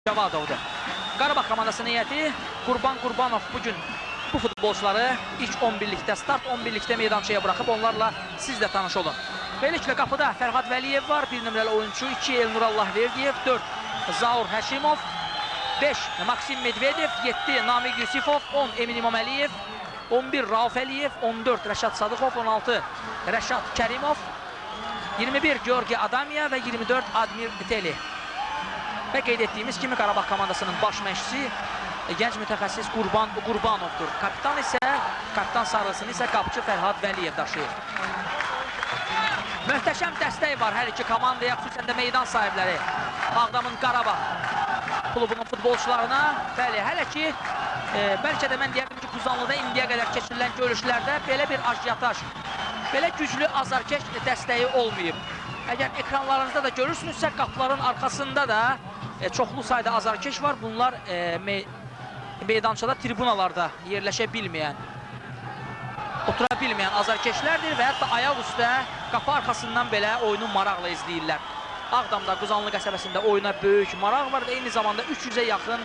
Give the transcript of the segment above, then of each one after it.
Cavadovdur. Qarabağ komandasının heyəti Qurban Qurbanov bugün bu futbolçuları ilk 11-likdə, start 11-likdə meydançaya bıraxıb, onlarla siz də tanış olun. Beləliklə qapıda Fərhad Vəliyev var, 1 nömrəli oyunçu, 2 Elnur Allahverdiyev, 4 Zaur Həşimov, 5 Maksim Medvedev, 7 Namiq Yusifov, 10 Emin İmaməliyev, 11 Rauf Əliyev, 14 Rəşad Sadıqov, 16 Rəşad Kərimov, 21 Georgi Adamiya və 24 Admir Teli. Və qeyd etdiyimiz kimi Qarabağ komandasının baş məşqçisi gənc mütəxəssis Qurban Qurbanovdur. Kapitan isə, kapitan sarğısını isə qapıcı Fərhad Vəliyev daşıyır. Möhtəşəm dəstək var hər iki komandaya, xüsusən də meydan sahibləri Ağdamın Qarabağ klubunun futbolçularına. Bəli, hələ ki, bəlkə də mən deyərdim ki, Quzanlıda indiyə qədər keçirilən görüşlərdə belə bir ajiotaj, belə güclü azarkeş dəstəyi olmayıb. Əgər ekranlarınızda da görürsünüzsə, qapıların arxasında da çoxlu sayda azarkeş var. Bunlar meydançada, tribunalarda yerləşə bilməyən, otura bilməyən azarkeşlərdir və hətta ayaq üstə qapı arxasından belə oyunu maraqla izləyirlər. Ağdamda, Quzanlı qəsəbəsində oyuna böyük maraq var və eyni zamanda 300-ə yaxın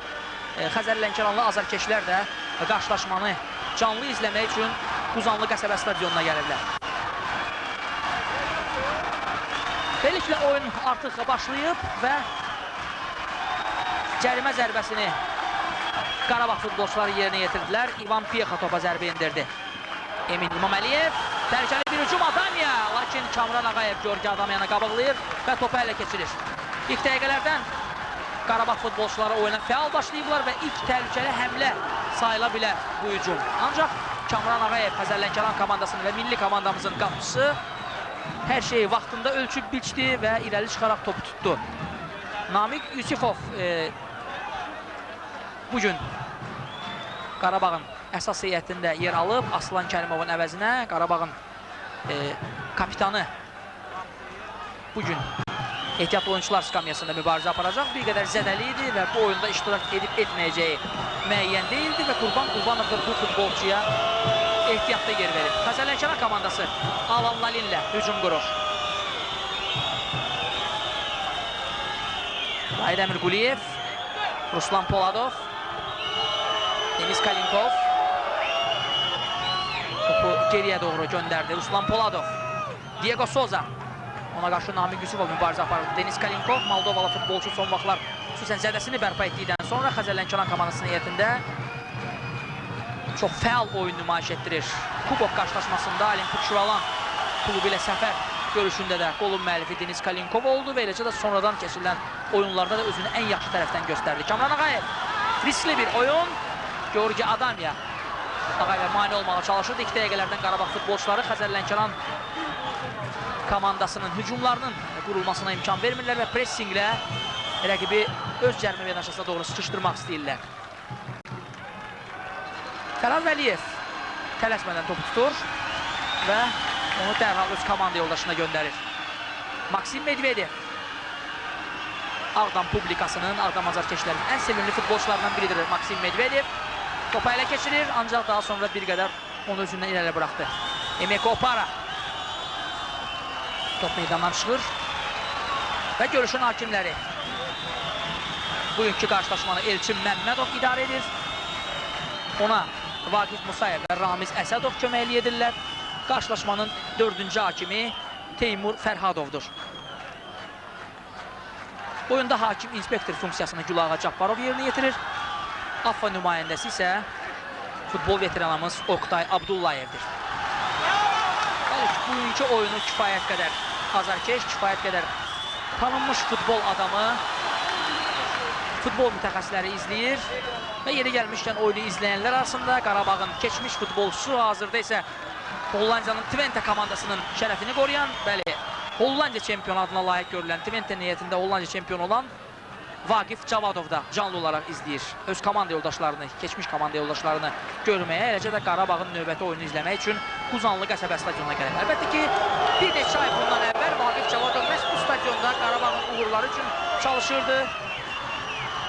Xəzər Lənkəranlı azarkeşlər də qarşılaşmanı canlı izləmək üçün Quzanlı qəsəbə stadionuna gəliblər. Beləliklə oyun artıq başlayıb və cərimə zərbəsini Qarabağ futbolçuları yerinə yetirdilər. İvan Piexa topa zərbə endirdi. Emin İmaməliyev, təhlükəli bir hücum Adamiya, lakin Kamran Ağayev Georgi Adamiyanı qabaqlayır və topu ələ keçirir. İlk dəqiqələrdən Qarabağ futbolçuları oyuna fəal başlayıblar və ilk təhlükəli həmlə sayıla bilər bu hücum. Ancaq Kamran Ağayev Xəzər Lənkəran komandasının və milli komandamızın qapıcısı hər şeyi vaxtında ölçüb biçdi və irəli çıxaraq topu tutdu. Namiq Yusifov bugün Qarabağın əsas heyətində yer alıb. Aslan Kərimovun əvəzinə Qarabağın kapitanı bugün ehtiyatlı oyunçular skamyasında mübarizə aparacaq. Bir qədər zədəli idi və bu oyunda iştirak edib etməyəcəyi müəyyən deyildi və Qurban Qurbanov da bu futbolçuya ehtiyatda yer verib. Xəzər Lənkəran komandası Alan Lalinlə hücum qurur. Vahid Əmirquliyev, Ruslan Poladov, Denis Kalinkov topu geriyə doğru göndərdi. Ruslan Poladov, Diego Souza, ona qarşı Namiq Yusifov mübarizə aparırdı. Denis Kalinkov, Moldovalı futbolçu son vaxtlar xüsusən zədəsini bərpa etdikdən sonra Xəzər Lənkəran komandasının heyətində çox fəal oyun nümayiş etdirir. Kubok qarşılaşmasında Olimpik Şuralan klubu ilə səfər görüşündə də qolun müəllifi Denis Kalinkov oldu və eləcə də sonradan keçirilən oyunlarda da özünü ən yaxşı tərəfdən göstərdi. Kamran Ağayev, riskli bir oyun. Georgi Adamiya Ağayevə mane olmağa çalışırdı. İlk dəqiqələrdən Qarabağ futbolçuları Xəzər Lənkəran komandasının hücumlarının qurulmasına imkan vermirlər və pressinglə rəqibi öz cərimə meydançasına doğru sıxışdırmaq istəyirlər. Fərhad Vəliyev tələsmədən topu tutur və onu dərhal öz komanda yoldaşına göndərir. Maksim Medvedev Ağdam publikasının, Ağdam azarkeşlərinin ən sevimli futbolçularından biridir Maksim Medvedev. Topu ələ keçirir, ancaq daha sonra bir qədər onu özündən irəli buraxdı. Emeka Opara top meydandan çıxır və görüşün hakimləri bugünkü qarşılaşmanı Elçin Məmmədov idarə edir. Ona Vaqif Musayev və Ramiz Əsədov köməklik edirlər. Qarşılaşmanın dördüncü hakimi Teymur Fərhadovdur. Oyunda hakim inspektor funksiyasını Gülağa Cabbarov yerinə yetirir. AFFA nümayəndəsi isə futbol veteranımız Oqtay Abdullayevdir. Bəli, bugünkü oyunu kifayət qədər azarkeş, kifayət qədər tanınmış futbol adamı, futbol mütəxəssisləri izləyir və yeri gəlmişkən oyunu izləyənlər arasında Qarabağın keçmiş futbolçusu, hazırda isə Hollandiyanın Twente komandasının şərəfini qoruyan, bəli, Hollandiya çempionu adına layiq görülən, Twente heyətində Hollandiya çempionu olan Vaqif Cavadov da canlı olaraq izləyir. Öz komanda yoldaşlarını, keçmiş komanda yoldaşlarını görməyə, eləcə də Qarabağın növbəti oyunu izləmək üçün Quzanlı qəsəbə stadionuna gəlib. Əlbəttə ki, bir neçə ay bundan əvvəl Vaqif Cavadov məhz bu stadionda Qarabağın uğurları üçün çalışırdı.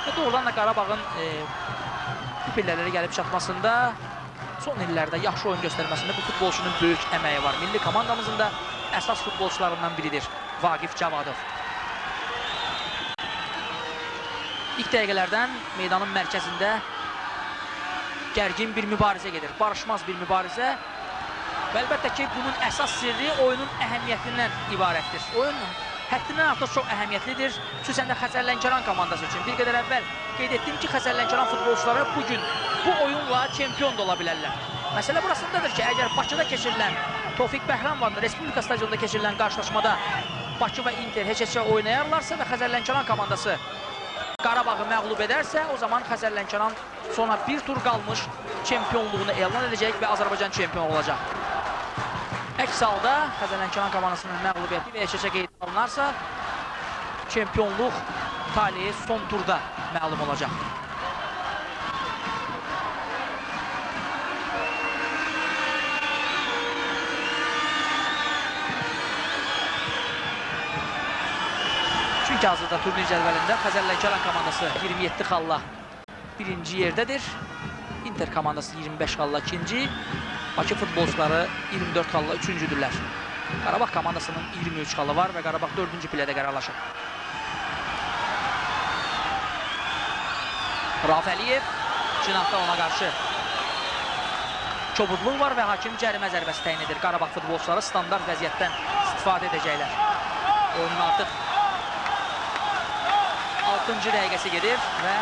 Və doğrudan da Qarabağın bu pillələrə gəlib çatmasında, son illərdə yaxşı oyun göstərməsində bu futbolçunun böyük əməyi var. Milli komandamızın da əsas futbolçularından biridir Vaqif Cavadov. İlk dəqiqələrdən meydanın mərkəzində gərgin bir mübarizə gedir. Barışmaz bir mübarizə. Və əlbəttə ki, bunun əsas sirri oyunun əhəmiyyətindən ibarətdir. Oyun həddindən artıq çox əhəmiyyətlidir. Xüsusən də Xəzər Lənkəran komandası üçün. Bir qədər əvvəl qeyd etdim ki, Xəzər Lənkəran futbolçuları bugün bu oyunla çempion da ola bilərlər. Məsələ burasındadır ki, əgər Bakıda keçirilən Tofiq Bəhramov adına Respublika stadionunda keçirilən qarşılaşmada Bakı və Inter heç-heçə oynayarlarsa və Xəzər Lənkəran komandası Qarabağı məğlub edərsə, o zaman Xəzər Lənkəran sona bir tur qalmış çempionluğunu elan edəcək və Azərbaycan çempionu olacaq. Əks halda Xəzər Lənkəran komandasının məğlubiyyəti və heç-heçə qeyd alınarsa, çempionluq taleyi son turda məlum olacaq. Çünki hazırda turnir cədvəlində Xəzər Lənkəran komandası 27 xalla birinci yerdədir. Inter komandası 25 xalla ikinci, Bakı futbolçuları 24 xalla üçüncüdürlər. Qarabağ komandasının 23 xalı var və Qarabağ 4-cü pillədə qərarlaşır. Rauf Əliyev cinahda ona qarşı kobudluq var və hakim cərimə zərbəsi təyin edir. Qarabağ futbolçuları standart vəziyyətdən istifadə edəcəklər. Oyunun artıq 6-cı dəqiqəsi gedir və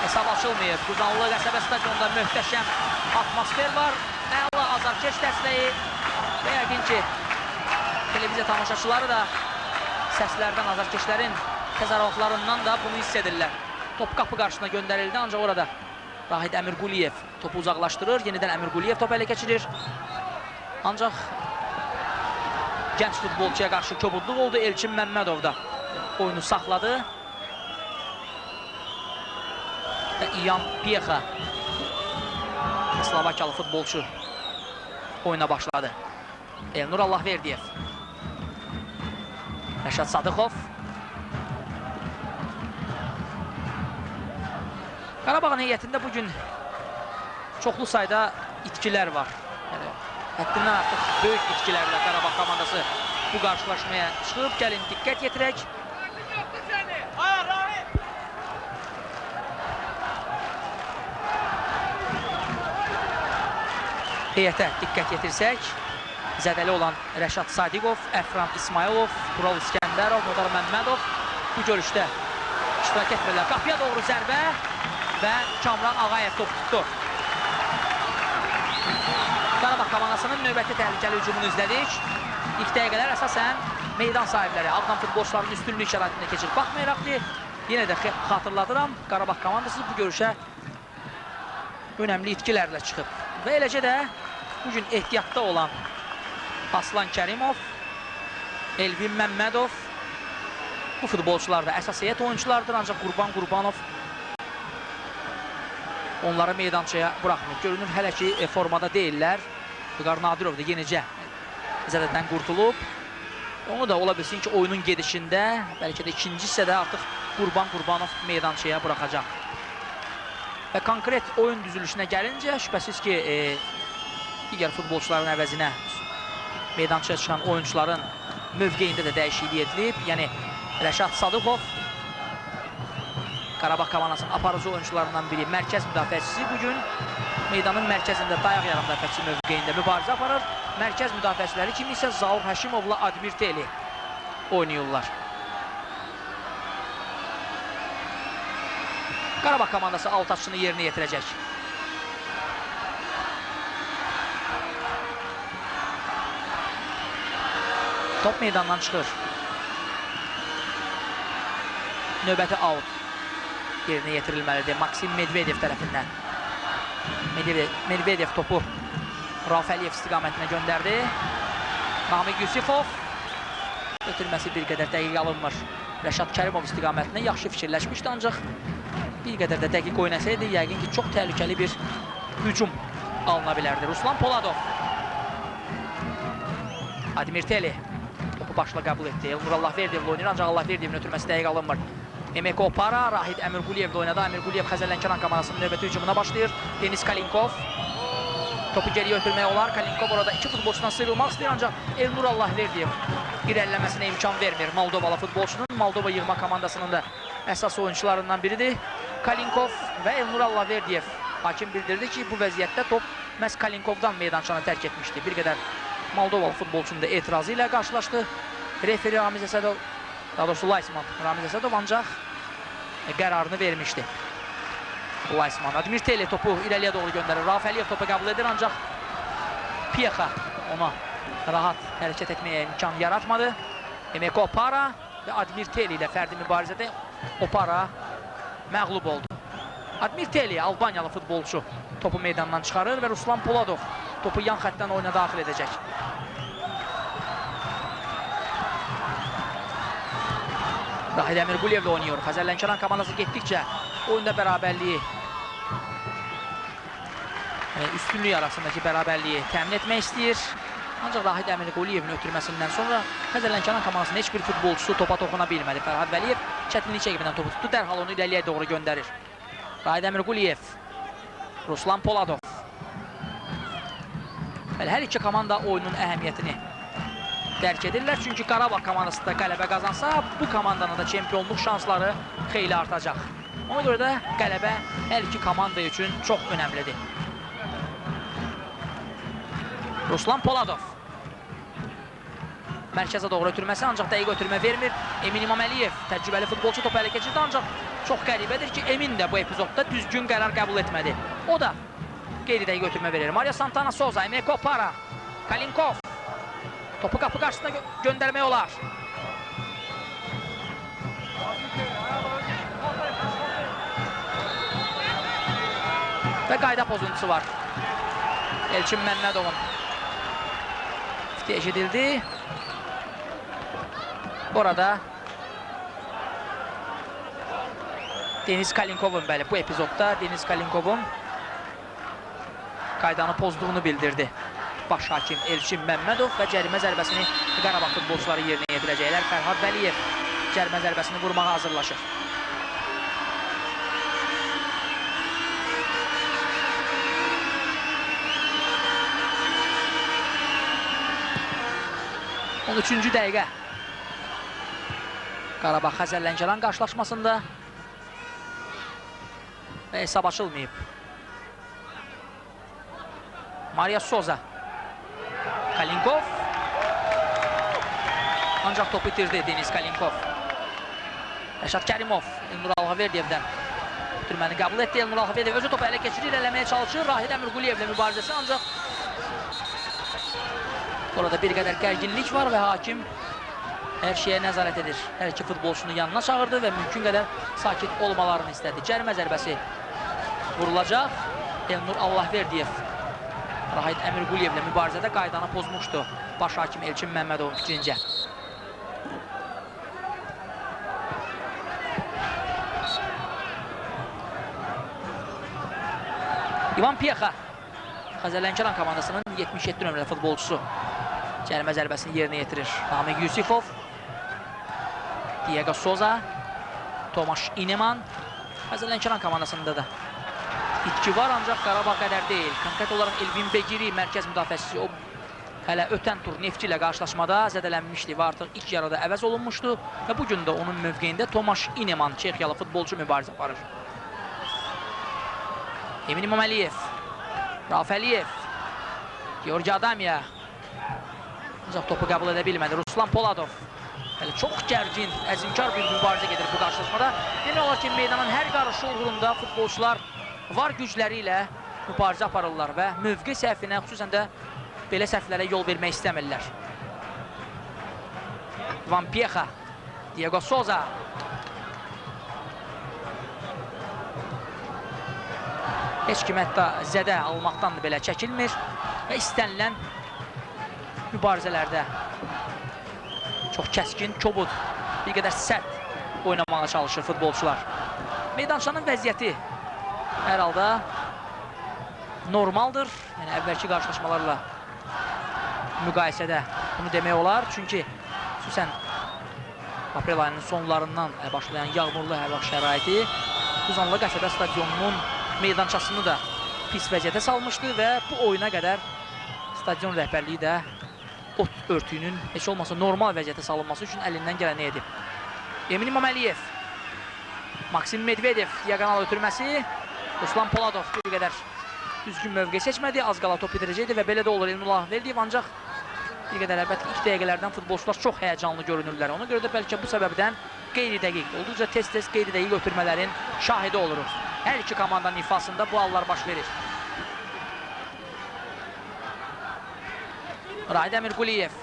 hesab açılmayıb. Quzanlı qəsəbə stadionunda möhtəşəm atmosfer var. Əla azarkeş dəstəyi və yəqin ki, televiziya tamaşaçıları da səslərdən, azarkeşlərin təzərrüatlarından da bunu hiss edirlər. Top qapı qarşısına göndərildi, ancaq orada Rahid Əmirquliyev topu uzaqlaşdırır. Yenidən Əmirquliyev topu ələ keçirir. Ancaq gənc futbolçuya qarşı kobudluq oldu. Elçin Məmmədov da oyunu saxladı. Və Ian Piexa, Slovakiyalı futbolçu, oyuna başladı. Elnur Allahverdiyev, Rəşad Sadıxov. Qarabağın heyətində bugün çoxlu sayda itkilər var. Yəni, həddindən artıq böyük itkilərlə Qarabağ komandası bu qarşılaşmaya çıxıb. Gəlin, diqqət yetirək. Heyətə diqqət yetirsək, zədəli olan Rəşad Sadiqov, Əfran İsmayılov, Tural İskəndərov, Nodar Məmmədov bu görüşdə iştirak etmirlər. Qapıya doğru zərbə və Kamran Ağayev top tutdu. Qarabağ komandasının növbəti təhlükəli hücumunu izlədik. İlk dəqiqələr əsasən meydan sahibləri, Ağdam futbolçularının üstünlük şəraitində keçir. Baxmayaraq ki, yenə də xatırladıram, Qarabağ komandası bu görüşə önəmli itkilərlə çıxıb. Və eləcə də bugün ehtiyatda olan Aslan Kərimov, Elvin Məmmədov bu futbolçular da əsas heyət oyunculardır, ancaq Qurban Qurbanov onları meydançaya buraxmır. Görünür hələ ki formada deyillər. Vüqar Nadirov da yenicə zədədən qurtulub. Onu da ola bilsin ki, oyunun gedişində, bəlkə də ikinci hissədə artıq Qurban Qurbanov meydançaya buraxacaq. Və konkret oyun düzülüşünə gəlincə, şübhəsiz ki, digər futbolçuların əvəzinə meydançaya çıxan oyuncuların mövqeyində də dəyişiklik edilib. Yəni, Rəşad Sadıxov, Qarabağ komandasının aparıcı oyuncularından biri, mərkəz müdafiəçisi bugün meydanın mərkəzində dayaq yarım müdafiəçisi mövqeyində mübarizə aparır. Mərkəz müdafiəçiləri kimi isə Zaur Həşimovla Admir Teli oynayırlar. Qarabağ komandası alt açını yerinə yetirəcək. Top meydandan çıxır. Növbəti out yerinə yetirilməlidir Maksim Medvedev tərəfindən. Medvedev topu Rauf Əliyev istiqamətinə göndərdi. Namiq Yusifov ötürməsi bir qədər dəqiq alınmır. Rəşad Kərimov istiqamətinə yaxşı fikirləşmişdi, ancaq bir qədər də dəqiq oynasaydı, yəqin ki, çox təhlükəli bir hücum alına bilərdi. Ruslan Poladov. Admir Teli topu başla qəbul etdi. Elnur Allahverdiyevlə oynayır, ancaq Allahverdiyevin ötürməsi dəqiq alınmır. Emeka Opara, Rahid Əmirquliyev də oynadı. Əmirquliyev Xəzər Lənkəran komandasının növbəti hücumuna başlayır. Denis Kalinkov topu geriyə ötürmək olar. Kalinkov orada iki futbolçudan sıyrılmaq istəyir, ancaq Elnur Allahverdiyev irəliləməsinə imkan vermir Moldovalı futbolçunun. Moldova yığma komandasının da əsas oyunçularından biridir. Kalinkov və Elnur Allahverdiyev. Hakim bildirdi ki, bu vəziyyətdə top məhz Kalinkovdan meydançanı tərk etmişdi. Bir qədər Moldovalı futbolçunun da etirazı ilə qarşılaşdı. Referi Ramiz Əsədov, daha doğrusu Laysman Ramiz Əsədov ancaq qərarını vermişdi. Laysman Admir Teli topu irəliyə doğru göndərir. Rauf Əliyev topu qəbul edir, ancaq Piexa ona rahat hərəkət etməyə imkan yaratmadı. Emeka Opara və Admir Teli ilə fərdi mübarizədə Opara məğlub oldu. Admir Teli, Albaniyalı futbolçu, topu meydandan çıxarır və Ruslan Poladov topu yan xəttdən oyuna daxil edəcək. Rahid Əmirquliyevlə oynayır. Xəzər Lənkəran komandası getdikcə oyunda bərabərliyi, yəni üstünlük arasındakı bərabərliyi təmin etmək istəyir. Ancaq Rahid Əmirquliyevin ötürməsindən sonra Xəzər Lənkəran komandasının heç bir futbolçusu topa toxuna bilmədi. Fərhad Vəliyev çətinlik çəkmədən topu tutdu. Dərhal onu irəliyə doğru göndərir. Rahid Əmirquliyev, Ruslan Poladov. Bəli, hər iki komanda oyunun əhəmiyyətini dərk edirlər. Çünki Qarabağ komandası da qələbə qazansa, bu komandanın da çempionluq şansları xeyli artacaq. Ona görə də qələbə hər iki komanda üçün çox önəmlidir. Ruslan Poladov. Mərkəzə doğru ötürməsi, ancaq dəqiq ötürmə vermir. Emin İmaməliyev, təcrübəli futbolçu, topu ələ keçirdi, ancaq çox qəribədir ki, Emin də bu epizodda düzgün qərar qəbul etmədi. O da qeyri-dəqiq ötürmə verir. Mario Santana Souza, Emeka Opara, Kalinkov. Topu qapı qarşısına göndərmək olar. Və qayda pozuntusu var. Elçin Məmmədovun fiti eşidildi. Orada Deniz Kalinkovun, bəli, bu epizodda Deniz Kalinkovun qaydanı pozduğunu bildirdi baş hakim Elçin Məmmədov və cərimə zərbəsini Qarabağ futbolçuları yerinə yetirəcəklər. Fərhad Vəliyev cərimə zərbəsini vurmağa hazırlaşır. On üçüncü dəqiqə. Qarabağ Xəzər Lənkəran qarşılaşmasında və hesab açılmayıb. Maria Souza. Kalinkov. Ancaq topu itirdi Deniz Kalinkov. Rəşad Kərimov Elnur Allahverdiyevdən ötürməni qəbul etdi. Elnur Allahverdiyev özü topu ələ keçirir, eləməyə çalışır. Rahid Əmirquliyevlə mübarizəsi, ancaq orada bir qədər gərginlik var və hakim hər şeyə nəzarət edir. Hər iki futbolçunu yanına çağırdı və mümkün qədər sakit olmalarını istədi. Cərimə zərbəsi vurulacaq. Elnur Allahverdiyev Rahid Əmirquliyevlə mübarizədə qaydanı pozmuşdu baş hakim Elçin Məmmədovun fikrincə. İvan Piexa, Xəzər Lənkəran komandasının 77 nömrəli futbolçusu, cərimə zərbəsini yerinə yetirir. Namiq Yusifov, Diego Souza, Tomaş İneman. Xəzər Lənkəran komandasında da itki var, ancaq Qarabağ qədər deyil. Konkret olaraq Elvin Begiri, mərkəz müdafiəçisi, o hələ ötən tur Neftçi ilə qarşılaşmada zədələnmişdi və artıq ilk yarıda əvəz olunmuşdu və bugün də onun mövqeyində Tomaş İneman, Çexiyalı futbolçu, mübarizə aparır. Emin İmaməliyev, Rauf Əliyev, Georgi Adamiya. Ancaq topu qəbul edə bilmədi. Ruslan Poladov. Hələ çox gərgin, əzimkar bir mübarizə gedir bu qarşılaşmada. Demək olar ki, meydanın hər qarışı uğrunda futbolçular var gücləri ilə mübarizə aparırlar və mövqe səhvinə, xüsusən də belə səhvlərə yol vermək istəmirlər. Ivan Piexa, Diego Souza. Heç kim hətta zədə almaqdan da belə çəkilmir və istənilən mübarizələrdə çox kəskin, kobud, bir qədər sərt oynamağa çalışır futbolçular. Meydançanın vəziyyəti hər halda normaldır. Yəni əvvəlki qarşılaşmalarla müqayisədə bunu demək olar. Çünki xüsusən aprel ayının sonlarından başlayan yağmurlu hava şəraiti Quzanlı qəsəbə stadionunun meydançasını da pis vəziyyətə salmışdı və bu oyuna qədər stadion rəhbərliyi də ot örtüyünün heç olmasa normal vəziyyətə salınması üçün əlindən gələni edib. Emin İmaməliyev, Maksim Medvedev diaqonal ötürməsi. Ruslan Poladov bir qədər düzgün mövqe seçmədi. Az qala top itirəcəkdi və belə də olur Elnur Allahverdiyev. Ancaq bir qədər əlbəttə ilk dəqiqələrdən futbolçular çox həyəcanlı görünürlər. Ona görə də bəlkə bu səbəbdən qeyri-dəqiq, olduqca tez-tez qeyri-dəqiq ötürmələrin şahidi oluruq. Hər iki komandanın ifasında bu hallar baş verir. Rahid Əmirquliyev.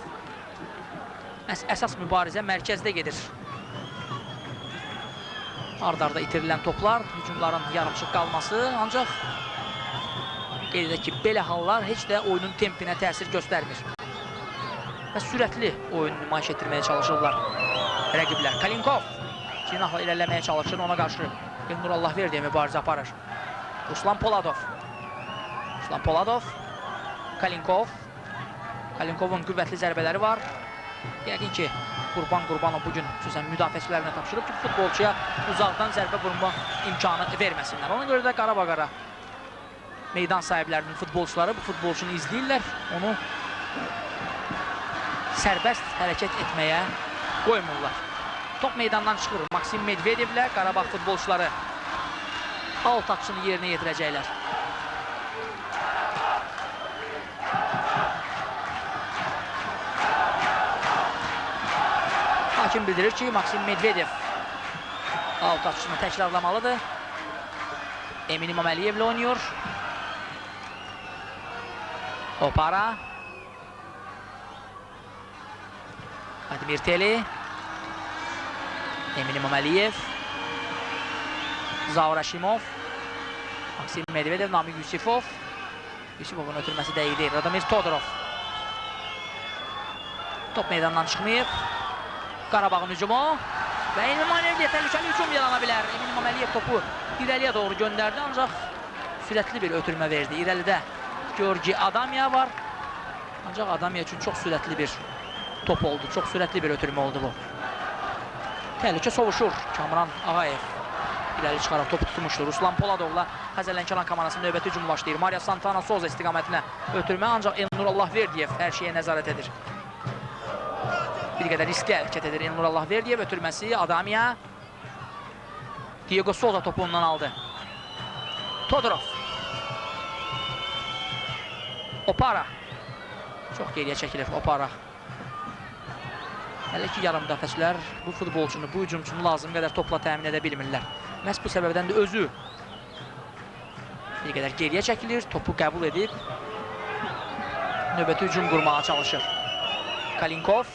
Əsas mübarizə mərkəzdə gedir. Ard-arda itirilən toplar, hücumların yarımçıq qalması, ancaq qeyd edək ki, belə hallar heç də oyunun tempinə təsir göstərmir. Və sürətli oyun nümayiş etdirməyə çalışırlar rəqiblər. Kalinkov cinahla irəliləməyə çalışır, ona qarşı Elnur Allahverdiyev mübarizə aparır. Ruslan Poladov. Ruslan Poladov, Kalinkov. Kalinkovun qüvvətli zərbələri var. Yəqin ki, Qurban Qurbanov bugün xüsusən müdafiəçilərinə tapşırıb ki, futbolçuya uzaqdan zərbə vurma imkanı verməsinlər. Ona görə də Qarabağ meydan sahiblərinin futbolçuları bu futbolçunu izləyirlər. Onu sərbəst hərəkət etməyə qoymurlar. Top meydandan çıxır. Maksim Medvedevlə Qarabağ futbolçuları alt atışını yerinə yetirəcəklər. Hakim bildirir ki, Maksim Medvedev alt atışını təkrarlamalıdır. Emin İmameliyevlə oynuyor. Opara. Vladimir Teli. Emin İmamaliyev. Zaur Aşimov. Maksim Medvedev, Namiq Yusifov. Yusifovun ötürməsi dəqiq deyil. Radomir Todorov. Top meydandan çıxmayıb. Qarabağın hücumu. Və Emin İmamaliyev təhlükəli hücum yarana bilər. Emin İmamaliyev topu irəliyə doğru göndərdi, ancaq sürətli bir ötürmə verdi. İrəlidə Georgi Adamya var. Ancaq Adamya üçün çox sürətli bir top oldu. Çox sürətli bir ötürmə oldu bu. Təhlükə sovuşur. Kamran Ağayev irəli çıxaraq topu tutmuşdur. Ruslan Poladovla Xəzər Lənkəran komandasının növbəti hücumu başlayır. Maria Santana Souza istiqamətinə ötürmə, ancaq Elnur Allahverdiyev hər şeyə nəzarət edir. Bir qədər riskli hərəkət edir Elnur Allahverdiyev. Ötürməsi Adamya. Diego Souza topu ondan aldı. Todorov. Opara. Çox geriyə çəkilir Opara. Hələ ki, yarım müdafiəçilər bu futbolçunu, bu hücumçunu lazım qədər topla təmin edə bilmirlər. Məhz bu səbəbdən də özü bir qədər geriyə çəkilir, topu qəbul edib növbəti hücum qurmağa çalışır. Kalinkov,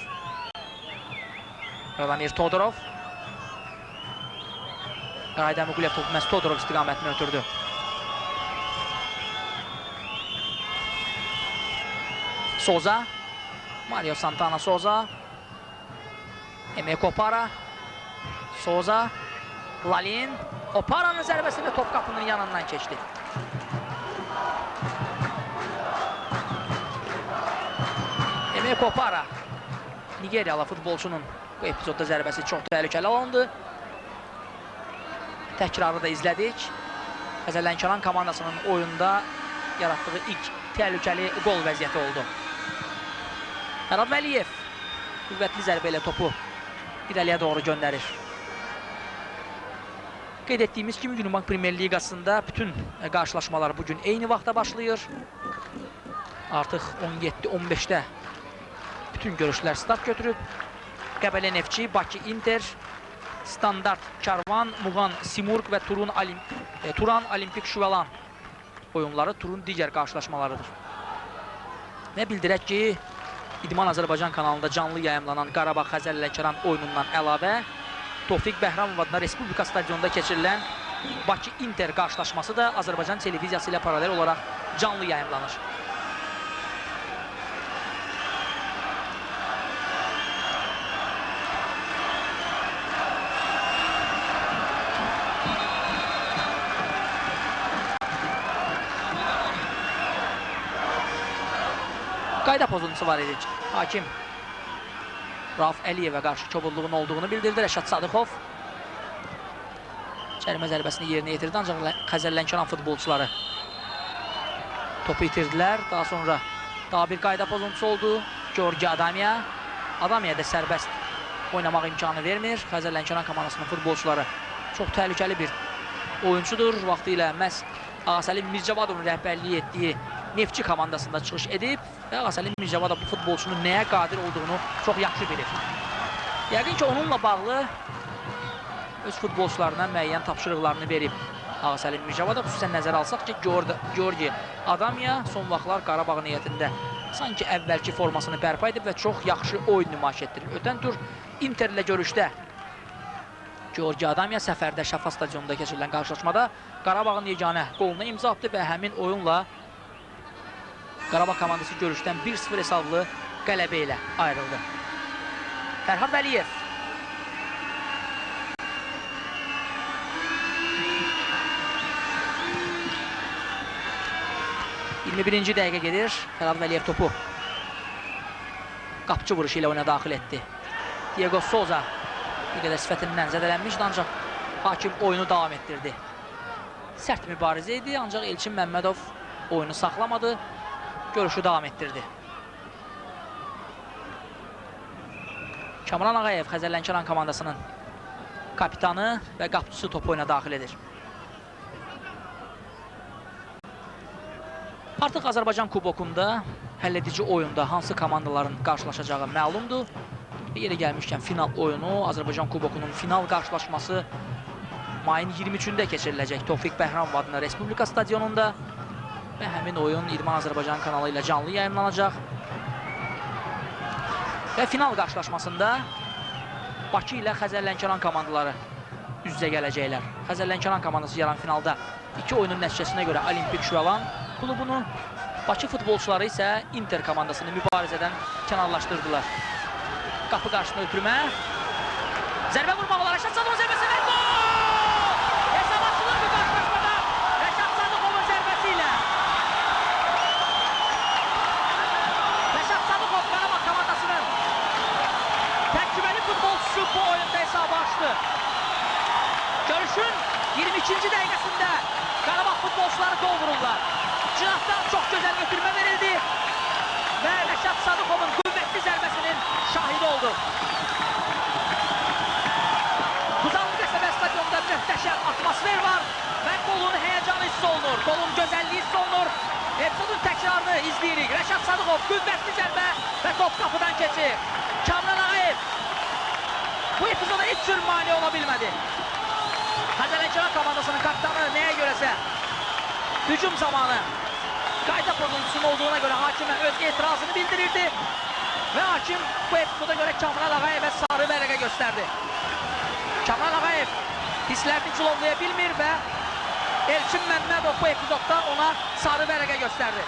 Radomir Todorov. Rahid Əmirquliyev topu məhz Todorov istiqamətinə ötürdü. Souza, Mario Santana Souza, Emeka Opara, Souza, Lalin. Opara'nın zərbəsi və top qapının yanından keçdi. Emeka Opara, Nigeriyalı futbolçunun bu epizodda zərbəsi çox təhlükəli alındı. Təkrarı da izlədik. Xəzər Lənkəran komandasının oyunda yaratdığı ilk təhlükəli qol vəziyyəti oldu. Mərad Vəliyev qüvvətli zərbə ilə topu irəliyə doğru göndərir. Qeyd etdiyimiz kimi Unibank Premier Liqasında bütün qarşılaşmalar bugün eyni vaxta başlayır. Artıq 17-15-də bütün görüşlər start götürüb. Qəbələ Neftçi, Bakı Inter, Standart Karvan, Muğan Simurq və Turan Olimpik Şüvalan oyunları turun digər qarşılaşmalarıdır. Və bildirək ki, İdman Azərbaycan kanalında canlı yayımlanan Qarabağ Xəzər Lənkəran oyunundan əlavə Tofiq Bəhramov adına Respublika stadionunda keçirilən Bakı Inter qarşılaşması da Azərbaycan televiziyası ilə paralel olaraq canlı yayımlanır. Qayda pozuntusu var idi. Hakim Rauf Əliyevə qarşı kobudluğun olduğunu bildirdi. Rəşad Sadıxov cərimə zərbəsini yerinə yetirdi. Ancaq Xəzər Lənkəran futbolçuları topu itirdilər. Daha sonra daha bir qayda pozuntusu oldu. Georgi Adamya. Adamya da sərbəst oynamaq imkanı vermir. Xəzər Lənkəran komandasının futbolçuları Çox təhlükəli bir oyunçudur. Vaxtilə məhz Ağasəlim Mircavadovun rəhbərliyi etdiyi Neftçi komandasında çıxış edib və Ağasəlim Mircavadov bu futbolçunun nəyə qadir olduğunu çox yaxşı bilir. Yəqin ki, onunla bağlı öz futbolçularına müəyyən tapşırıqlarını verib Ağasəlim Mircavadov. Xüsusən nəzərə alsaq ki, Georgi Adamiya son vaxtlar Qarabağın heyətində sanki əvvəlki formasını bərpa edib və çox yaxşı oyun nümayiş etdirir. Ötən tur Interlə görüşdə Georgi Adamiya səfərdə Şəfa stadionunda keçirilən qarşılaşmada Qarabağın yeganə qoluna imza atdı və həmin oyunla Qarabağ komandası görüşdən 1-0 hesablı qələbə ilə ayrıldı. Fərhad Vəliyev. ...21-ci dəqiqə gedir. Fərhad Vəliyev topu qapıcı vuruşu ilə oyuna daxil etdi. Diego Souza bir qədər sifətindən zədələnmişdi, ancaq hakim oyunu davam etdirdi. Sərt mübarizə idi, ancaq Elçin Məmmədov oyunu saxlamadı, görüşü davam etdirdi. Kamran Ağayev Xəzər Lənkəran komandasının kapitanı və qapıcısı topu oyuna daxil edir. Artıq Azərbaycan Kubokunda həlledici oyunda hansı komandaların qarşılaşacağı məlumdur. Yeri gəlmişkən final oyunu, Azərbaycan Kubokunun final qarşılaşması mayın 23-ündə keçiriləcək Tofiq Bəhramov adına Respublika stadionunda və həmin oyun İdman Azərbaycan kanalı ilə canlı yayımlanacaq. Və final qarşılaşmasında Bakı ilə Xəzər Lənkəran komandaları üz-üzə gələcəklər. Xəzər Lənkəran komandası yarım finalda iki oyunun nəticəsinə görə Olimpik Şüalan klubunu, Bakı futbolçuları isə Inter komandasını mübarizədən kənarlaşdırdılar. Qapı qarşısına ötürmə. Zərbə vurmaq olar. Rəşad Sadıqovun zərbəsi və gol! Hesab açılır bu qarşılaşmada. Rəşad Sadıqovun zərbəsi ilə. Rəşad Sadıqov Qarabağ komandasının təcrübəli futbolçusu bu oyunda hesabı açdı. Görüşün 22-ci dəqiqəsində Qarabağ futbolçuları qol vururlar. Cinahdan çox gözəl ötürmə verildi və Rəşad Sadıqovun qüvvətli zərbəsinin şahidi oldu. Buzanlı qəsəbə stadionunda möhtəşəm atmosfer var və qolun həyəcanı hiss olunur, qolun gözəlliyi hiss olunur. Epizodun təkrarını izləyirik. Rəşad Sadıqov qüvvətli zərbə və top qapıdan keçir. Kamran Ağayev bu epizoda heç cür mane ola bilmədi. Xəzər Lənkəran komandasının kapitanı nəyə görəsə hücum zamanı qayda pozuntusunun olduğuna görə hakimə öz etirazını bildirirdi və hakim bu epizoda görə Kamran Ağayevə sarı vərəqə göstərdi. Kamran Ağayev hisslərini cilovlaya bilmir və Elçin Məmmədov bu epizodda ona sarı vərəqə göstərdi.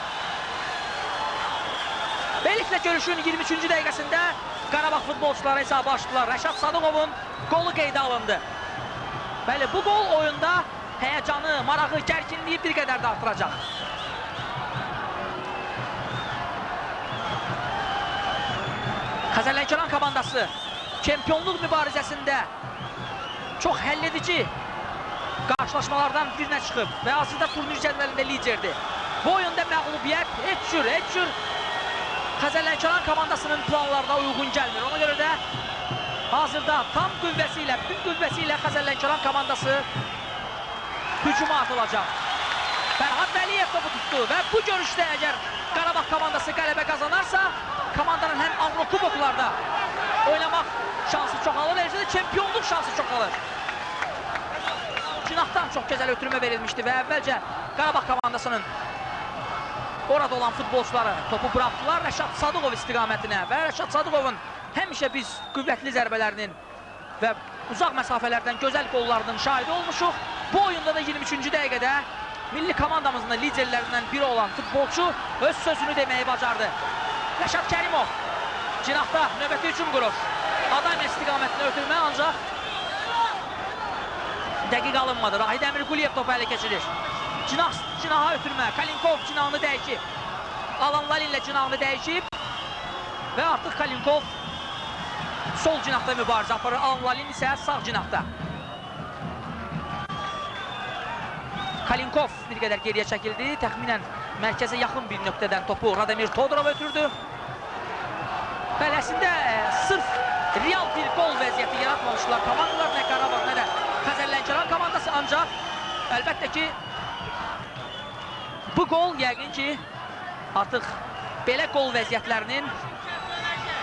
Beləliklə görüşün 23-cü dəqiqəsində Qarabağ futbolçuları hesabı açdılar. Rəşad Sadıqovun qolu qeydə alındı. Bəli, bu qol oyunda həyəcanı, marağı, gərginliyi bir qədər də artıracaq. Xəzər Lənkəran komandası çempionluq mübarizəsində çox həlledici qarşılaşmalardan birinə çıxıb və hazırda turnir cədvəlində liderdir. Bu oyunda məğlubiyyət heç cür Xəzər Lənkəran komandasının planlarına uyğun gəlmir. Ona görə də hazırda tam qüvvəsi ilə, bütün qüvvəsi ilə Xəzər Lənkəran komandası hücuma atılacaq. Fərhad Vəliyev topu tutdu və bu görüşdə əgər Qarabağ komandası qələbə qazanarsa, komandanın həm Avrokuboklarda oynamaq şansı çoxalır, eləcə də çempionluq şansı çoxalır. Cinahdan çox gözəl ötürmə verilmişdi və əvvəlcə Qarabağ komandasının orada olan futbolçuları topu buraxdılar Rəşad Sadıqov istiqamətinə və Rəşad Sadıqovun həmişə biz qüvvətli zərbələrinin və uzaq məsafələrdən gözəl qollarının şahidi olmuşuq. Bu oyunda da 23-cü dəqiqədə milli komandamızın da liderlərindən biri olan futbolçu öz sözünü deməyi bacardı. Rəşad Kərimov cinahda növbəti hücum qurur. Adamiya istiqamətinə ötürmə, ancaq dəqiq alınmadı. Rahid Əmirquliyev topu ələ keçirir. Cinaha ötürmə. Kalinkov cinahını dəyişib. Alan Lalin ilə cinahını dəyişib və artıq Kalinkov sol cinahda mübarizə aparır. Alan Lalin isə sağ cinahda. Kalinkov bir qədər geriyə çəkildi. Təxminən mərkəzə yaxın bir nöqtədən topu Radomir Todorov ötürdü. Bəli, əslində sırf real bir qol vəziyyəti yaratmamışlar komandalar, nə Qarabağ, nə də Xəzər Lənkəran komandası, ancaq əlbəttə ki, bu qol yəqin ki, artıq belə qol vəziyyətlərinin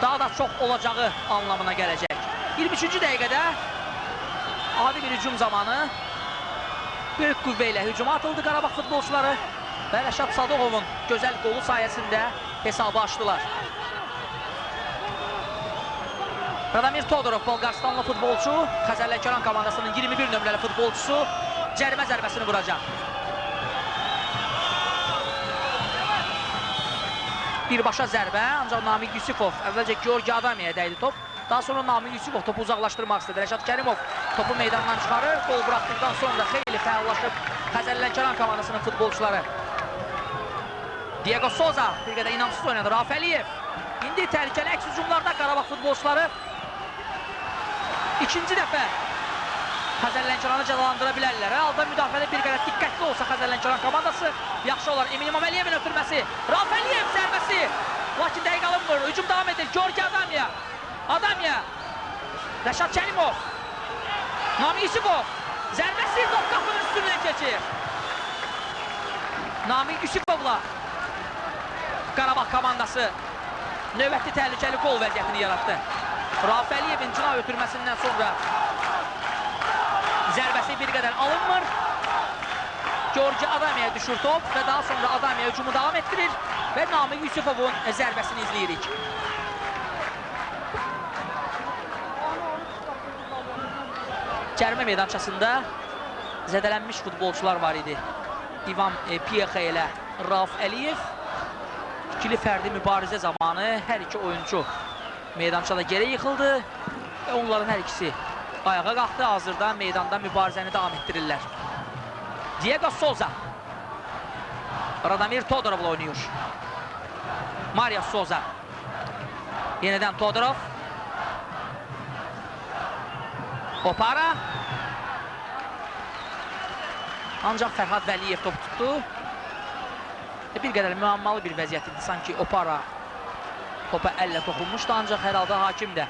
daha da çox olacağı anlamına gələcək. 23-cü dəqiqədə adi bir hücum zamanı böyük qüvvə ilə hücuma atıldı Qarabağ futbolçuları və Rəşad Sadıqovun gözəl qolu sayəsində hesabı açdılar. Radomir Todorov, Bolqarıstanlı futbolçu, Xəzər Lənkəran komandasının 21 nömrəli futbolçusu cərimə zərbəsini vuracaq. Birbaşa zərbə, ancaq Namiq Yusifov əvvəlcə Georgi Adamiyaya dəydi top. Daha sonra Namiq Yusifov topu uzaqlaşdırmaq istədi. Rəşad Kərimov topu meydandan çıxarır. Qol buraxdıqdan sonra xeyli fəallaşıb Xəzər Lənkəran komandasının futbolçuları. Diego Souza bir qədər inamsız oynadı. Rauf Əliyev. İndi təhlükəli əks hücumlarda Qarabağ futbolçuları ikinci dəfə Xəzər Lənkəranı cəzalandıra bilərlər. Hər halda müdafiədə bir qədər diqqətli olsa Xəzər Lənkəran komandası yaxşı olar. Emin İmamaliyevin ötürməsi, Rauf Əliyev zərbəsi. Lakin dəqiq alınmır. Hücum davam edir. Georgi Adamiya. Adamiya. Rəşad Kərimov. Namiq Yusifov. Zərbəsi top qapının üstündən keçir. Namiq Yusifovla Qarabağ komandası növbəti təhlükəli qol vəziyyətini yaratdı. Rauf Əliyevin cinah ötürməsindən sonra zərbəsi bir qədər alınmır. Georgi Adamiyaya düşür top və daha sonra Adamiya hücumu davam etdirir və Namiq Yusifovun zərbəsini izləyirik. Cərimə meydançasında zədələnmiş futbolçular var idi. İvan Piexa ilə Rauf Əliyev. İkili fərdi mübarizə zamanı hər iki oyuncu meydançada geri yıxıldı və onların hər ikisi ayağa qalxdı. Hazırda meydanda mübarizəni davam etdirirlər. Diego Souza Radomir Todorovla oynuyor. Mario Souza. Yeniden Todorov. Opara. Ancaq Fərhad Vəliyev top tutdu. Bir qədər müəmmalı bir vəziyyət idi. Sanki Opara topa əllə toxunmuşdu, ancaq hər halda hakim də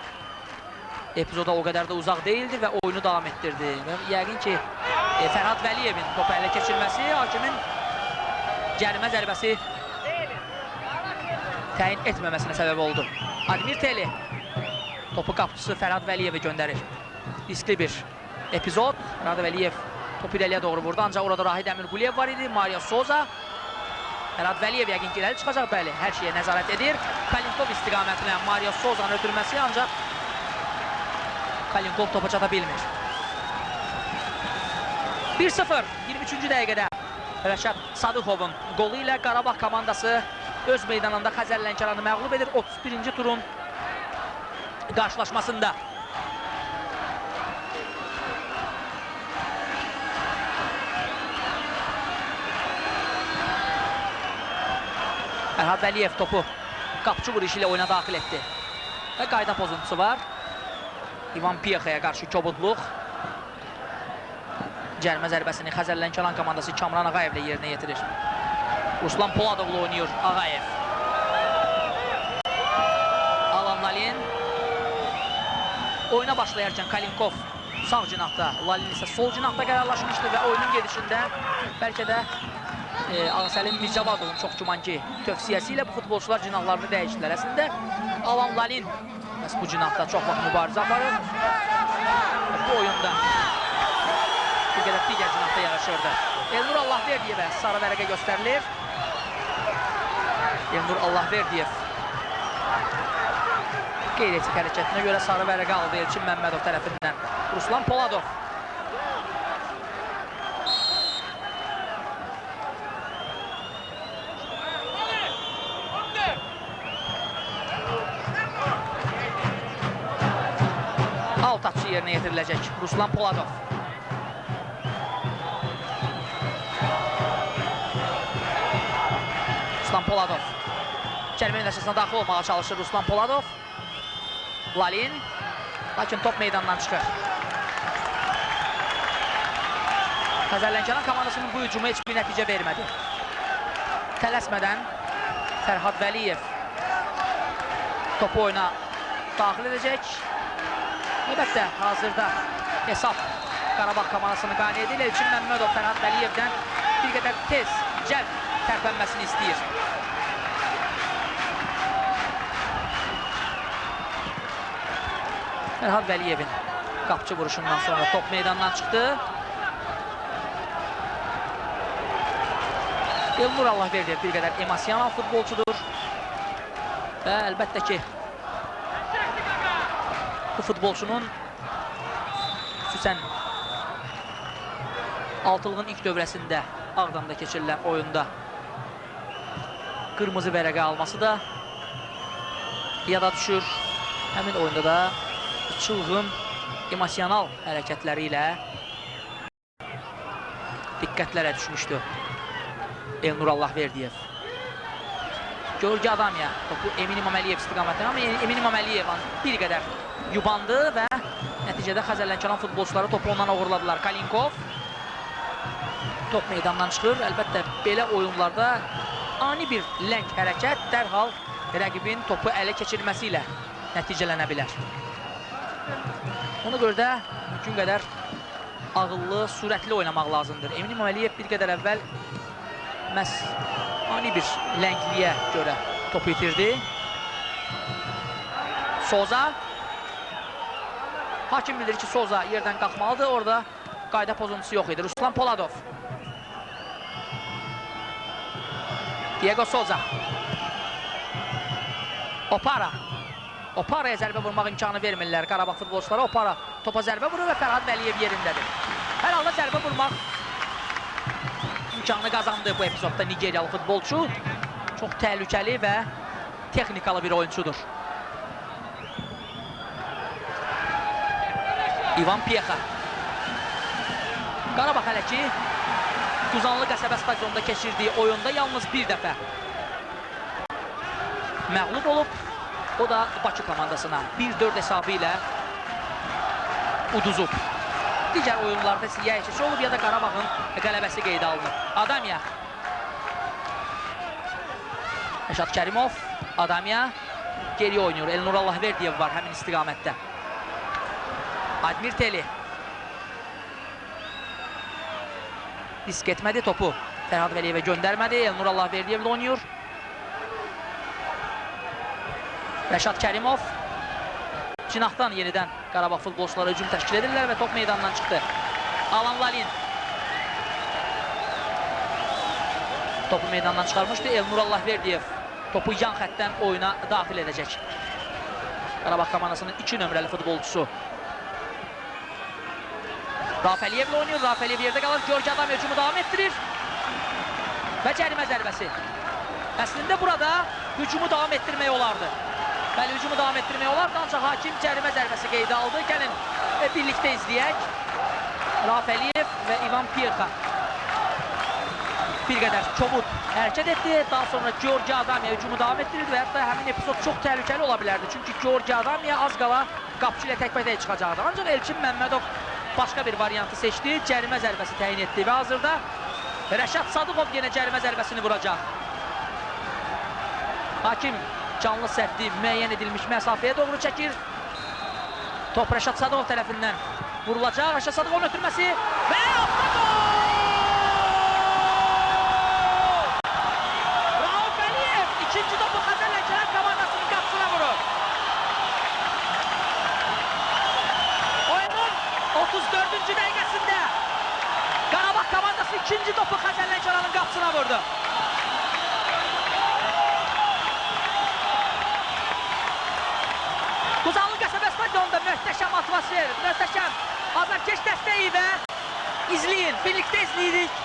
epizoda o qədər də uzaq deyildi və oyunu davam etdirdi. Və yəqin ki, Fərhad Vəliyevin topu ələ keçirməsi hakimin cərimə zərbəsi təyin etməməsinə səbəb oldu. Admir Teli topu qapıcısı Fərhad Vəliyevə göndərir. Riskli bir epizod. Fərhad Vəliyev topu irəliyə doğru vurdu, ancaq orada Rahid Əmirquliyev var idi. Mario Souza. Fərhad Vəliyev yəqin ki, irəli çıxacaq. Bəli, hər şeyə nəzarət edir. Kalinkov istiqamətinə Mario Souza'nın ötürməsi, ancaq Kalinkov topa çata bilmir. 1-0, 23-cü dəqiqədə Rəşad Sadıqovun qolu ilə Qarabağ komandası öz meydanında Xəzər Lənkəranı məğlub edir 31-ci turun qarşılaşmasında. Fərhad Vəliyev topu qapıcı vuruşu ilə oyuna daxil etdi. Və qayda pozuntusu var. İvan Piyexaya qarşı kobudluq. Cərimə zərbəsini Xəzər Lənkəran komandası Kamran Ağayevlə yerinə yetirir. Ruslan Poladovla oynuyor Ağayev. Alan Lalin. Oyuna başlayarkən Kalinkov sağ cinahda, Lalin isə sol cinahda qərarlaşmışdı və oyunun gedişində bəlkə də Ağasəlim Mircavadovun çox güman ki tövsiyəsi ilə bu futbolçular cinahlarını dəyişdilər. Əslində Alan Lalin məhz bu cinahda çox vaxt mübarizə aparır. Bu oyunda bir qədər digər cinahda yaraşırdı. Elnur Allahverdiyevə sarı vərəqə göstərilir. Elnur Allahverdiyev qeyri-etik hərəkətinə görə sarı vərəqə aldı Elçin Məmmədov tərəfindən. Ruslan Poladov. Alt atışı yerinə yetiriləcək Ruslan Poladov. Ruslan Poladov. Cərimə meydançasına daxil olmağa çalışır Ruslan Poladov. Lalin. Lakin top meydandan çıxır. Xəzər Lənkəran komandasının bu hücumu heç bir nəticə vermədi. Tələsmədən Fərhad Vəliyev topu oyuna daxil edəcək. Əlbəttə, hazırda hesab Qarabağ komandasını qane edir. Elçin Məmmədov Fərhad Vəliyevdən bir qədər tez, cəld tərpənməsini istəyir. Fərhad Vəliyevin qapçı vuruşundan sonra top meydandan çıxdı. Elnur Allahverdiyev bir qədər emosional futbolçudur. Və əlbəttə ki, bu futbolçunun xüsusən altılığın ilk dövrəsində Ağdamda keçirilən oyunda qırmızı vərəqə alması da yada düşür. Həmin oyunda da çılğın emosional hərəkətləri ilə diqqətlərə düşmüşdü Elnur Allahverdiyev. Georgi Adamya topu Emin İmaməliyev istiqamətinə, amma Emin İmaməliyev bir qədər yubandı və nəticədə Xəzər Lənkəran futbolçuları topu ondan oğurladılar. Kalinkov top meydandan çıxır. Əlbəttə belə oyunlarda ani bir ləng hərəkət dərhal rəqibin topu ələ keçirməsi ilə nəticələnə bilər. Ona görə də mümkün qədər ağıllı, sürətli oynamaq lazımdır. Emin İmaməliyev bir qədər əvvəl məhz ani bir ləngliyə görə topu itirdi. Soza. Hakim bilir ki, Soza yerdən qalxmalıdır. Orada qayda pozuntusu yox idi. Ruslan Poladov. Diego Soza. Opara. Opara'ya zərbə vurmaq imkanı vermirlər Qarabağ futbolçuları. Opara topa zərbə vurur və Fərhad Vəliyev yerindədir. Hər halda zərbə vurmaq imkanı qazandı bu epizodda Nigeriyalı futbolçu. Çox təhlükəli və texnikalı bir oyunçudur. İvan Piexa. Qarabağ hələ ki Quzanlı qəsəbə stadionunda keçirdiyi oyunda yalnız bir dəfə məğlub olub. O da Bakı komandasına 1-4 hesabı ilə uduzub. Digər oyunlarda isə ya 2-2 olub ya da Qarabağın qələbəsi qeydə alınıb. Adamya. Rəşad Kərimov, Adamya geriyə oynayır. Elnur Allahverdiyev var həmin istiqamətdə. Admir Teli. Risk etmədi topu. Fərhad Vəliyevə göndərmədi. Elnur Allahverdiyev ilə oynayır. Rəşad Kərimov. Cinahdan yenidən Qarabağ futbolçuları hücum təşkil edirlər və top meydandan çıxdı. Alan Lalin topu meydandan çıxarmışdı. Elnur Allahverdiyev topu yan xəttdən oyuna daxil edəcək. Qarabağ komandasının 2 nömrəli futbolçusu. Rauf Əliyevlə oynayır. Rauf Əliyev yerdə qalır. Georgi Adamya hücumu davam etdirir. Və cərimə zərbəsi. Əslində burada hücumu davam etdirmək olardı. Bəli, hücumu davam etdirmək olardı, ancaq hakim cərimə zərbəsi qeydə aldı. Gəlin, birlikdə izləyək. Rauf Əliyev və İvan Piexa bir qədər kobud hərəkət etdi. Daha sonra Georgi Adamya hücumu davam etdirirdi və hətta həmin epizod çox təhlükəli ola bilərdi. Çünki Georgi Adamya az qala qapıcı ilə təkbətək çıxacaqdı. Ancaq Elçin Məmmədov başqa bir variantı seçdi. Cərimə zərbəsi təyin etdi və hazırda Rəşad Sadıqov yenə cərimə zərbəsini vuracaq. Hakim canlı səddi müəyyən edilmiş məsafəyə doğru çəkir. Top Rəşad Sadıqov tərəfindən vurulacaq. Rəşad Sadıqovun ötürməsi və atda gol! Rauf Əliyev ikinci topu Xəzər Lənkəran komandasının qapısına vurur. Oyunun 34-cü dəqiqəsində Qarabağ komandası ikinci topu Xəzər Lənkəranın qapısına vurdu. Quzanlı qəsəbə stadionunda möhtəşəm atmosfer, möhtəşəm azarkeş dəstəyi və izləyin, birlikdə izləyirik.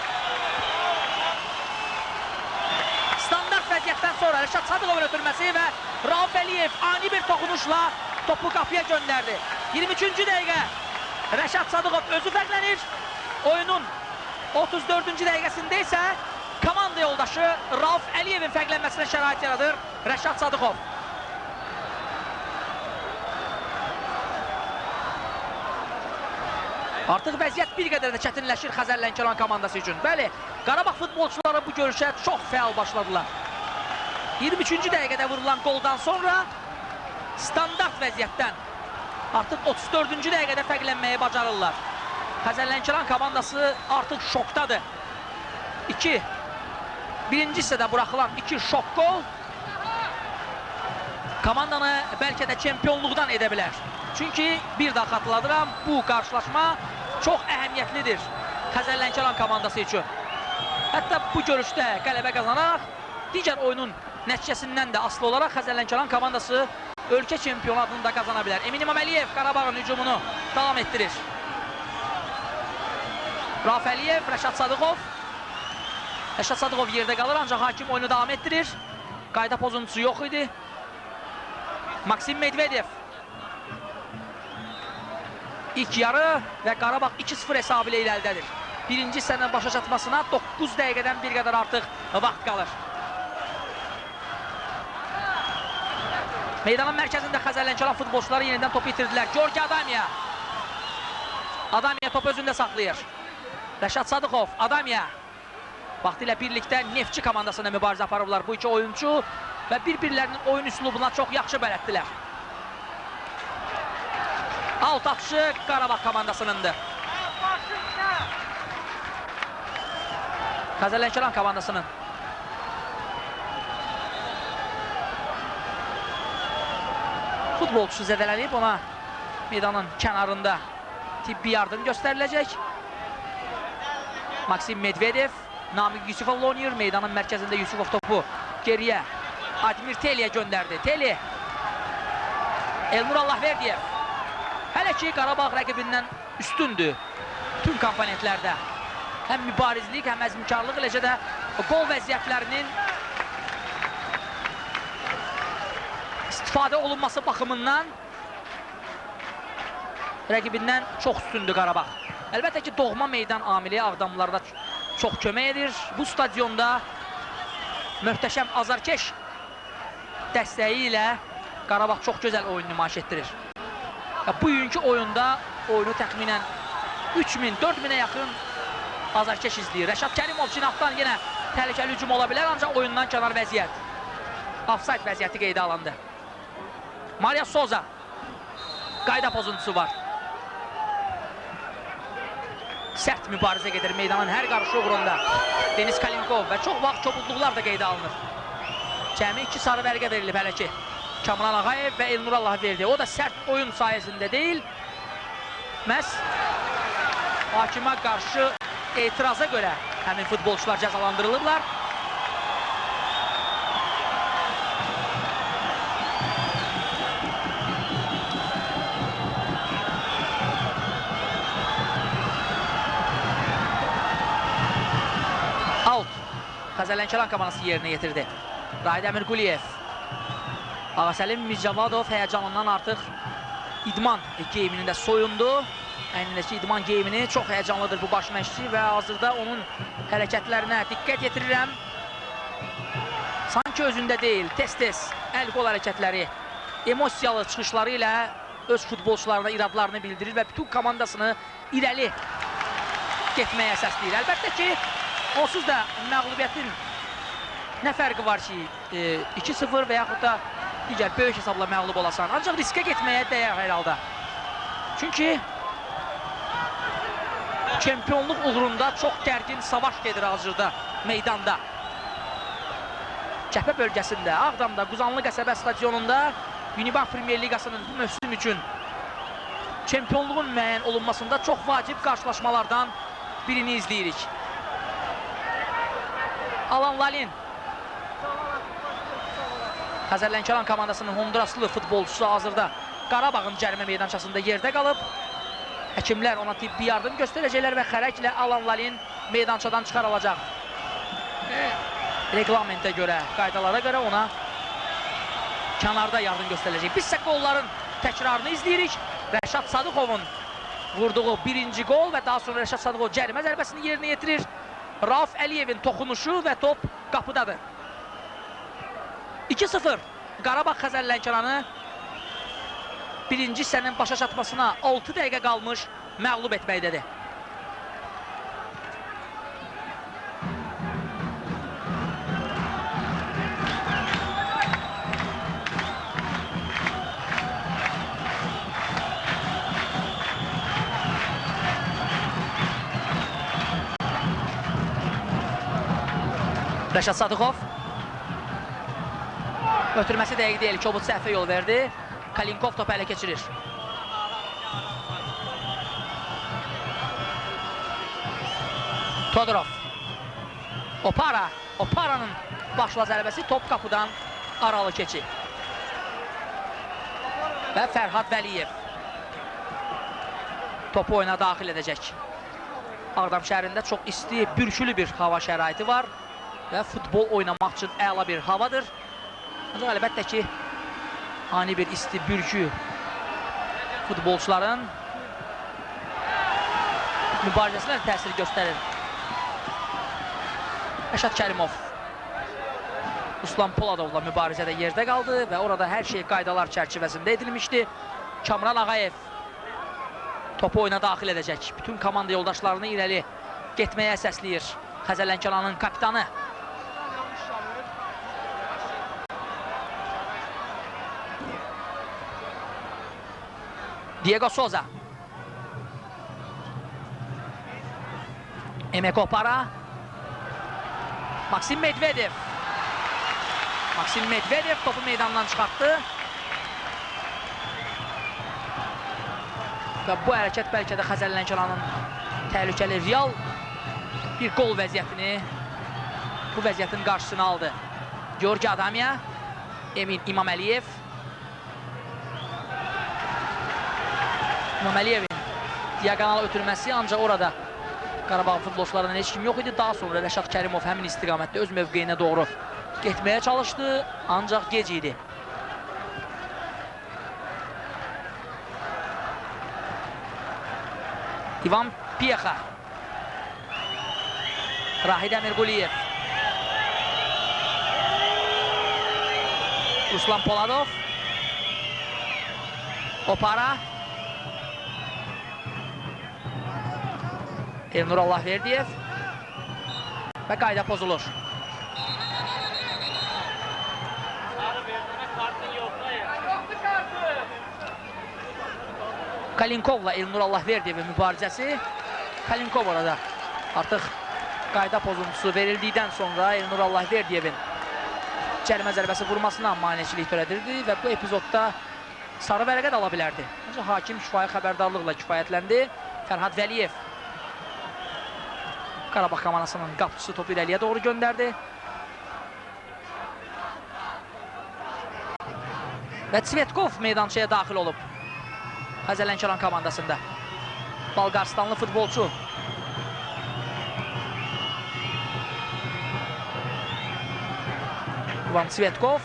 Standart vəziyyətdən sonra Rəşad Sadıqovun ötürməsi və Rauf Əliyev ani bir toxunuşla topu qapıya göndərdi. 23-cü dəqiqə Rəşad Sadıqov özü fərqlənir. Oyunun 34-cü dəqiqəsində isə komanda yoldaşı Rauf Əliyevin fərqlənməsinə şərait yaradır Rəşad Sadıqov. Artıq vəziyyət bir qədər də çətinləşir Xəzər Lənkəran komandası üçün. Bəli, Qarabağ futbolçuları bu görüşə çox fəal başladılar. 23-cü dəqiqədə vurulan qoldan sonra standart vəziyyətdən artıq 34-cü dəqiqədə fərqlənməyi bacarırlar. Xəzər Lənkəran komandası artıq şokdadır. Birinci hissədə buraxılan 2 şok qol komandanı bəlkə də çempionluqdan edə bilər. Çünki bir daha xatırladıram, bu qarşılaşma çox əhəmiyyətlidir Xəzər Lənkəran komandası üçün. Hətta bu görüşdə qələbə qazanaraq digər oyunun nəticəsindən də asılı olaraq Xəzər Lənkəran komandası ölkə çempionu adını da qazana bilər. Emin İmaməliyev Qarabağın hücumunu davam etdirir. Rauf Əliyev, Rəşad Sadıqov. Rəşad Sadıqov yerdə qalır, ancaq hakim oyunu davam etdirir. Qayda pozuntusu yox idi. Maksim Medvedev. İlk yarı və Qarabağ 2-0 hesabı ilə irəlidədir. Birinci hissənin başa çatmasına 9 dəqiqədən bir qədər artıq vaxt qalır. Meydanın mərkəzində Xəzər Lənkəran futbolçuları yenidən topu itirdilər. Georgi Adamiya. Adamiya topu özündə saxlayır. Rəşad Sadıqov, Adamiya. Vaxtilə birlikdə Neftçi komandasına mübarizə aparıblar bu iki oyuncu və bir-birlərinin oyun üslubuna çox yaxşı bələtdilər. Out atışı Qarabağ komandasınındır. Xəzər Lənkəran komandasının. Futbolçusu zədələnib, ona meydanın kənarında tibbi yardım göstəriləcək. Maksim Medvedev, Namiq Yusifovla oynayır. Meydanın mərkəzində Yusifov topu geriyə Admir Teli'yə göndərdi. Teli, Elnur Allahverdiyev. Hələ ki Qarabağ rəqibindən üstündür tüm komponentlərdə. Həm mübarizlik, həm əzmkarlıq, eləcə də qol vəziyyətlərinin istifadə olunması baxımından rəqibindən çox üstündür Qarabağ. Əlbəttə ki, doğma meydan amili Ağdamlılarda çox kömək edir. Bu stadionda möhtəşəm azarkeş dəstəyi ilə Qarabağ çox gözəl oyun nümayiş etdirir. Bugünkü oyunda oyunu təxminən 3000-4000-ə yaxın azarkeş izləyir. Rəşad Kərimov cinahdan yenə təhlükəli hücum ola bilər, ancaq oyundan kənar vəziyyət. Offside vəziyyəti qeydə alındı. Maria Soza, qayda pozuntusu var. Sərt mübarizə gedir meydanın hər qarışı uğrunda. Denis Kalinkov və çox vaxt kobudluqlar da qeydə alınır. Cəmi 2 sarı vərəqə verilib hələ ki. Kamran Ağayev və Elnur Allahverdi. O da sərt oyun sayəsində deyil, məhz hakimə qarşı etiraza görə həmin futbolçular cəzalandırılıblar. Out. Xəzər Lənkəran komandası yerinə yetirdi. Rahid Əmirquliyev. Ağasəlim Mircavadov həyəcanından artıq idman geyimini də soyundu. Əynindəki idman geyimini, çox həyəcanlıdır bu baş məşqçi və hazırda onun hərəkətlərinə diqqət yetirirəm. Sanki özündə deyil, tez-tez əl-qol hərəkətləri, emosiyalı çıxışları ilə öz futbolçularına iradlarını bildirir və bütün komandasını irəli getməyə səsləyir. Əlbəttə ki, onsuz da məğlubiyyətin nə fərqi var ki, 2-0 və yaxud da digər böyük hesabla məğlub olasan. Ancaq riskə getməyə dəyər hər halda. Çünki çempionluq uğrunda çox gərgin savaş gedir hazırda meydanda. Cəbhə bölgəsində, Ağdamda, Quzanlı qəsəbə stadionunda Unibank Premier Liqasının bu mövsüm üçün çempionluğun müəyyən olunmasında çox vacib qarşılaşmalardan birini izləyirik. Alan Lalin. Xəzər Lənkəran komandasının Honduraslı futbolçusu hazırda Qarabağın cərimə meydançasında yerdə qalıb. Həkimlər ona tibbi yardım göstərəcəklər və xərəklə Alan Lalin meydançadan çıxarılacaq. Reglamentə görə, qaydalara görə ona kənarda yardım göstəriləcək. Biz isə qolların təkrarını izləyirik. Rəşad Sadıqovun vurduğu birinci qol və daha sonra Rəşad Sadıqov cərimə zərbəsini yerinə yetirir. Rauf Əliyevin toxunuşu və top qapıdadır. 2-0 Qarabağ Xəzər Lənkəranı birinci hissənin başa çatmasına 6 dəqiqə qalmış məğlub etməkdədir. Rəşad Sadıqov. Ötürməsi dəqiq deyil. Kobud səhvə yol verdi. Kalinkov topu ələ keçirir. Todorov. Opara. Opara'nın başla zərbəsi top qapıdan aralı keçir. Və Fərhad Vəliyev topu oyuna daxil edəcək. Ağdam şəhərində çox isti, bürkülü bir hava şəraiti var və futbol oynamaq üçün əla bir havadır. Ancaq əlbəttə ki, ani bir isti bürkü futbolçuların mübarizəsinə təsir göstərir. Rəşad Kərimov Ruslan Poladovla mübarizədə yerdə qaldı və orada hər şey qaydalar çərçivəsində edilmişdi. Kamran Ağayev topu oyuna daxil edəcək. Bütün komanda yoldaşlarını irəli getməyə səsləyir. Xəzər Lənkəranın kapitanı. Diego Souza. Emeka Opara. Maksim Medvedev. Maksim Medvedev topu meydandan çıxartdı. Və bu hərəkət bəlkə də Xəzər Lənkəranın təhlükəli real bir qol vəziyyətini, bu vəziyyətin qarşısını aldı. Georgi Adamiya, Emin İmaməliyev. İmaməliyevin diaqonal ötürməsi, ancaq orada Qarabağ futbolçularından heç kim yox idi. Daha sonra Rəşad Kərimov həmin istiqamətdə öz mövqeyinə doğru getməyə çalışdı, ancaq gec idi. İvan Piyexa. Rahid Əmirquliyev. Ruslan Poladov. Opara. Elnur Allahverdiyev. Və qayda pozulur. Kalinkovla Elnur Allahverdiyevin mübarizəsi. Kalinkov orada artıq qayda pozuntusu verildikdən sonra Elnur Allahverdiyevin cərimə zərbəsi vurmasına maneçilik törədirdi və bu epizodda sarı vərəqə də ala bilərdi. Ancaq hakim şifahi xəbərdarlıqla kifayətləndi. Fərhad Vəliyev Qarabağ komandasının qapıçısı topu irəliyə doğru göndərdi. Və Tsvetkov meydançaya daxil olub Xəzər Lənkəran komandasında. Balqarstanlı futbolçu. İvan Tsvetkov.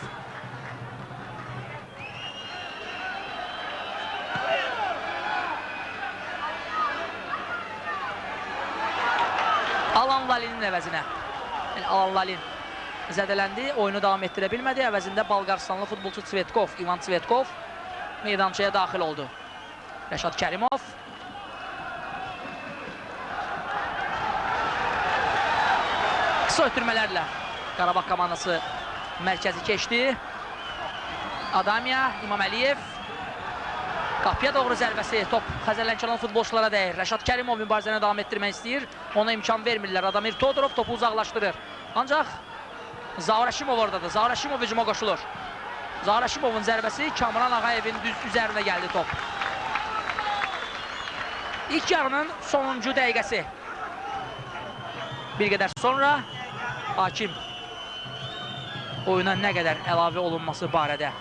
Alan Lalinin əvəzinə. Yəni Alan Lalin zədələndi, oyunu davam etdirə bilmədi. Əvəzində Balqarstanlı futbolçu Tsvetkov, İvan Tsvetkov meydançaya daxil oldu. Rəşad Kərimov. Qısa ötürmələrlə Qarabağ komandası mərkəzi keçdi. Adamiya, İmaməliyev. Qapıya doğru zərbəsi, top Xəzər Lənkəran futbolçulara dəyir. Rəşad Kərimov mübarizəni davam etdirmək istəyir. Ona imkan vermirlər. Adamir Todorov topu uzaqlaşdırır. Ancaq Zaur Həşimov oradadır. Zaur Həşimov hücuma qoşulur. Zaur Həşimovun zərbəsi Kamran Ağayevin düz üzərinə gəldi top. İlk yarının sonuncu dəqiqəsi. Bir qədər sonra hakim oyuna nə qədər əlavə olunması barədə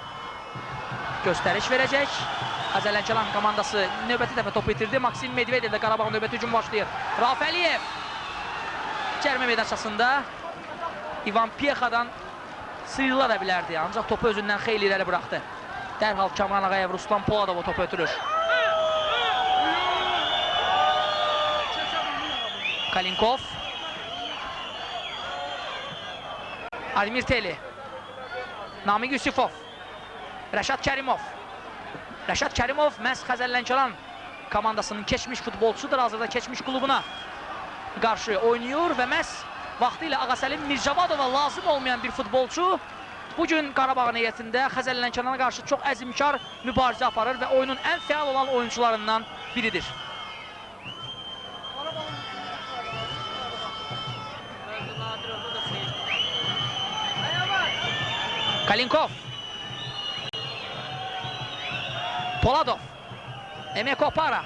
göstəriş verəcək. Xəzər Lənkəran komandası növbəti dəfə topu itirdi. Maksim Medvedev də Qarabağın növbəti hücum başlayır. Rauf Əliyev cərimə meydançasında İvan Piyexadan sıyrıla da bilərdi. Ancaq topu özündən xeyli irəli buraxdı. Dərhal Kamran Ağayev Ruslan Poladova topu ötürür. Kalinkov. Admir Teli. Namiq Yusifov. Rəşad Kərimov. Rəşad Kərimov məhz Xəzər Lənkəran komandasının keçmiş futbolçusudur. Hazırda keçmiş klubuna qarşı oynayır və məhz vaxtilə Ağasəlim Mircavadova lazım olmayan bir futbolçu bugün Qarabağın heyətində Xəzər Lənkərana qarşı çox əzimkar mübarizə aparır və oyunun ən fəal olan oyuncularından biridir. Kalinkov. Poladov. Emeka Opara.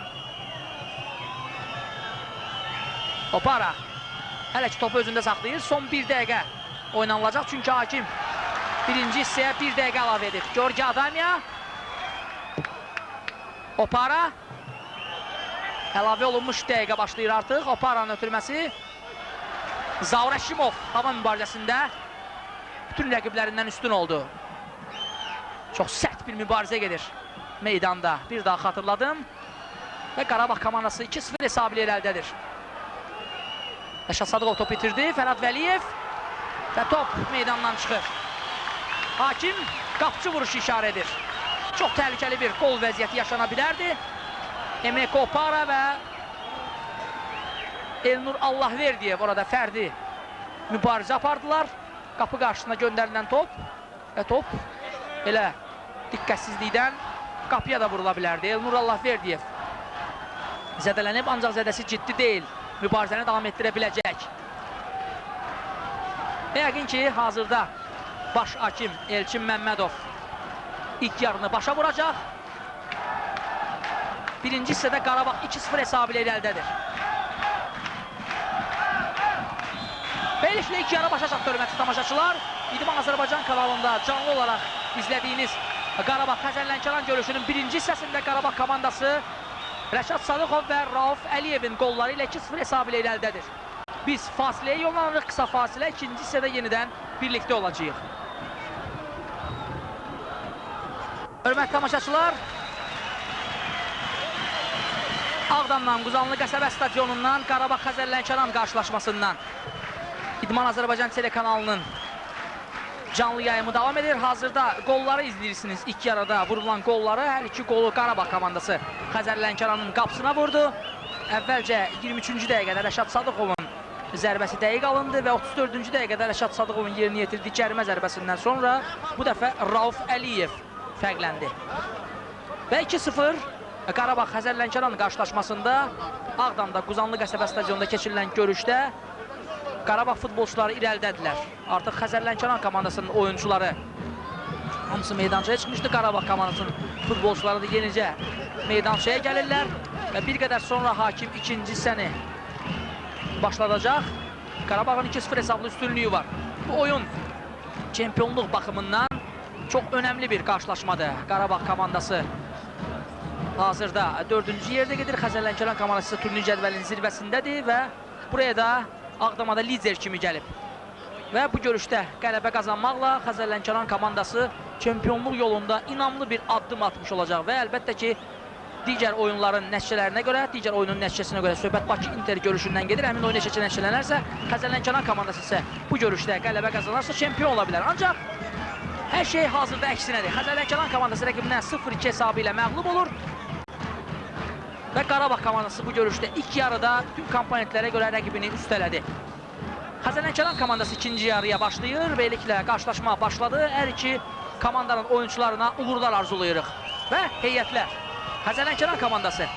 Opara. Hələ ki topu özündə saxlayır. Son bir dəqiqə oynanılacaq. Çünki hakim birinci hissəyə bir dəqiqə əlavə edib. Georgi Adamya. Opara. Əlavə olunmuş dəqiqə başlayır artıq. Oparanın ötürməsi. Zaur Həşimov hava mübarizəsində bütün rəqiblərindən üstün oldu. Çox sərt bir mübarizə gedir meydanda. Bir daha xatırladım. Və Qarabağ komandası 2-0 hesabı ilə irəlidədir. Rəşad Sadıqov top itirdi. Fərhad Vəliyev və top meydandan çıxır. Hakim qapıcı vuruşu işarə edir. Çox təhlükəli bir qol vəziyyəti yaşana bilərdi. Emeka Opara və Elnur Allahverdiyev orada fərdi mübarizə apardılar. Qapı qarşısına göndərilən top və top elə diqqətsizlikdən qapıya da vurula bilərdi. Elnur Allahverdiyev zədələnib, ancaq zədəsi ciddi deyil. Mübarizəni davam etdirə biləcək. Və yəqin ki, hazırda baş hakim Elçin Məmmədov ilk yarını başa vuracaq. Birinci hissədə Qarabağ 2-0 hesabı ilə irəlidədir. Beləliklə ilk yarı başa çatdı, hörmətli tamaşaçılar. İdman Azərbaycan kanalında canlı olaraq izlədiyiniz Qarabağ Xəzər Lənkəran görüşünün birinci hissəsində Qarabağ komandası Rəşad Sadıqov və Rauf Əliyevin qolları ilə 2-0 hesabı ilə irəlidədir. Biz fasiləyə yollanırıq, qısa fasilə, ikinci hissədə yenidən birlikdə olacağıq. Hörmətli tamaşaçılar, Ağdamdan, Quzanlı qəsəbə stadionundan Qarabağ Xəzər Lənkəran qarşılaşmasından İdman Azərbaycan telekanalının canlı yayımı davam edir. Hazırda qolları izləyirsiniz. İlk yarıda vurulan qolları, hər iki qolu Qarabağ komandası Xəzər Lənkəranın qapısına vurdu. Əvvəlcə 23-cü dəqiqədə Rəşad Sadıqovun zərbəsi dəqiq alındı və 34-cü dəqiqədə Rəşad Sadıqovun yerinə yetirdiyi cərimə zərbəsindən sonra bu dəfə Rauf Əliyev fərqləndi. Və 2-0 Qarabağ Xəzər Lənkəran qarşılaşmasında Ağdamda Quzanlı qəsəbə stadionunda keçirilən görüşdə Qarabağ futbolçuları irəlidədirlər. Artıq Xəzər Lənkəran komandasının oyunçuları hamısı meydançaya çıxmışdı. Qarabağ komandasının futbolçuları da yenicə meydançaya gəlirlər və bir qədər sonra hakim ikinci hissəni başladacaq. Qarabağın 2-0 hesablı üstünlüyü var. Bu oyun çempionluq baxımından çox önəmli bir qarşılaşmadır. Qarabağ komandası hazırda 4-cü yerdə gedir. Xəzər Lənkəran komandası turnir cədvəlinin zirvəsindədir və buraya da Ağdamada lider kimi gəlib. Və bu görüşdə qələbə qazanmaqla Xəzər Lənkəran komandası çempionluq yolunda inamlı bir addım atmış olacaq və əlbəttə ki, digər oyunların nəticələrinə görə, digər oyunun nəticəsinə görə söhbət Bakı Inter görüşündən gedir. Həmin oyun neçə nəticələnərsə, Xəzər Lənkəran komandası isə bu görüşdə qələbə qazanarsa çempion ola bilər. Ancaq hər şey hazırda əksinədir. Xəzər Lənkəran komandası rəqibindən 0-2 hesabı ilə məğlub olur və Qarabağ komandası bu görüşdə ilk yarıda bütün komponentlərə görə rəqibini üstələdi. Xəzər Lənkəran komandası ikinci yarıya başlayır. Beləliklə qarşılaşma başladı. Hər iki komandanın oyunçularına uğurlar arzulayırıq. Və heyətlər. Xəzər Lənkəran komandası.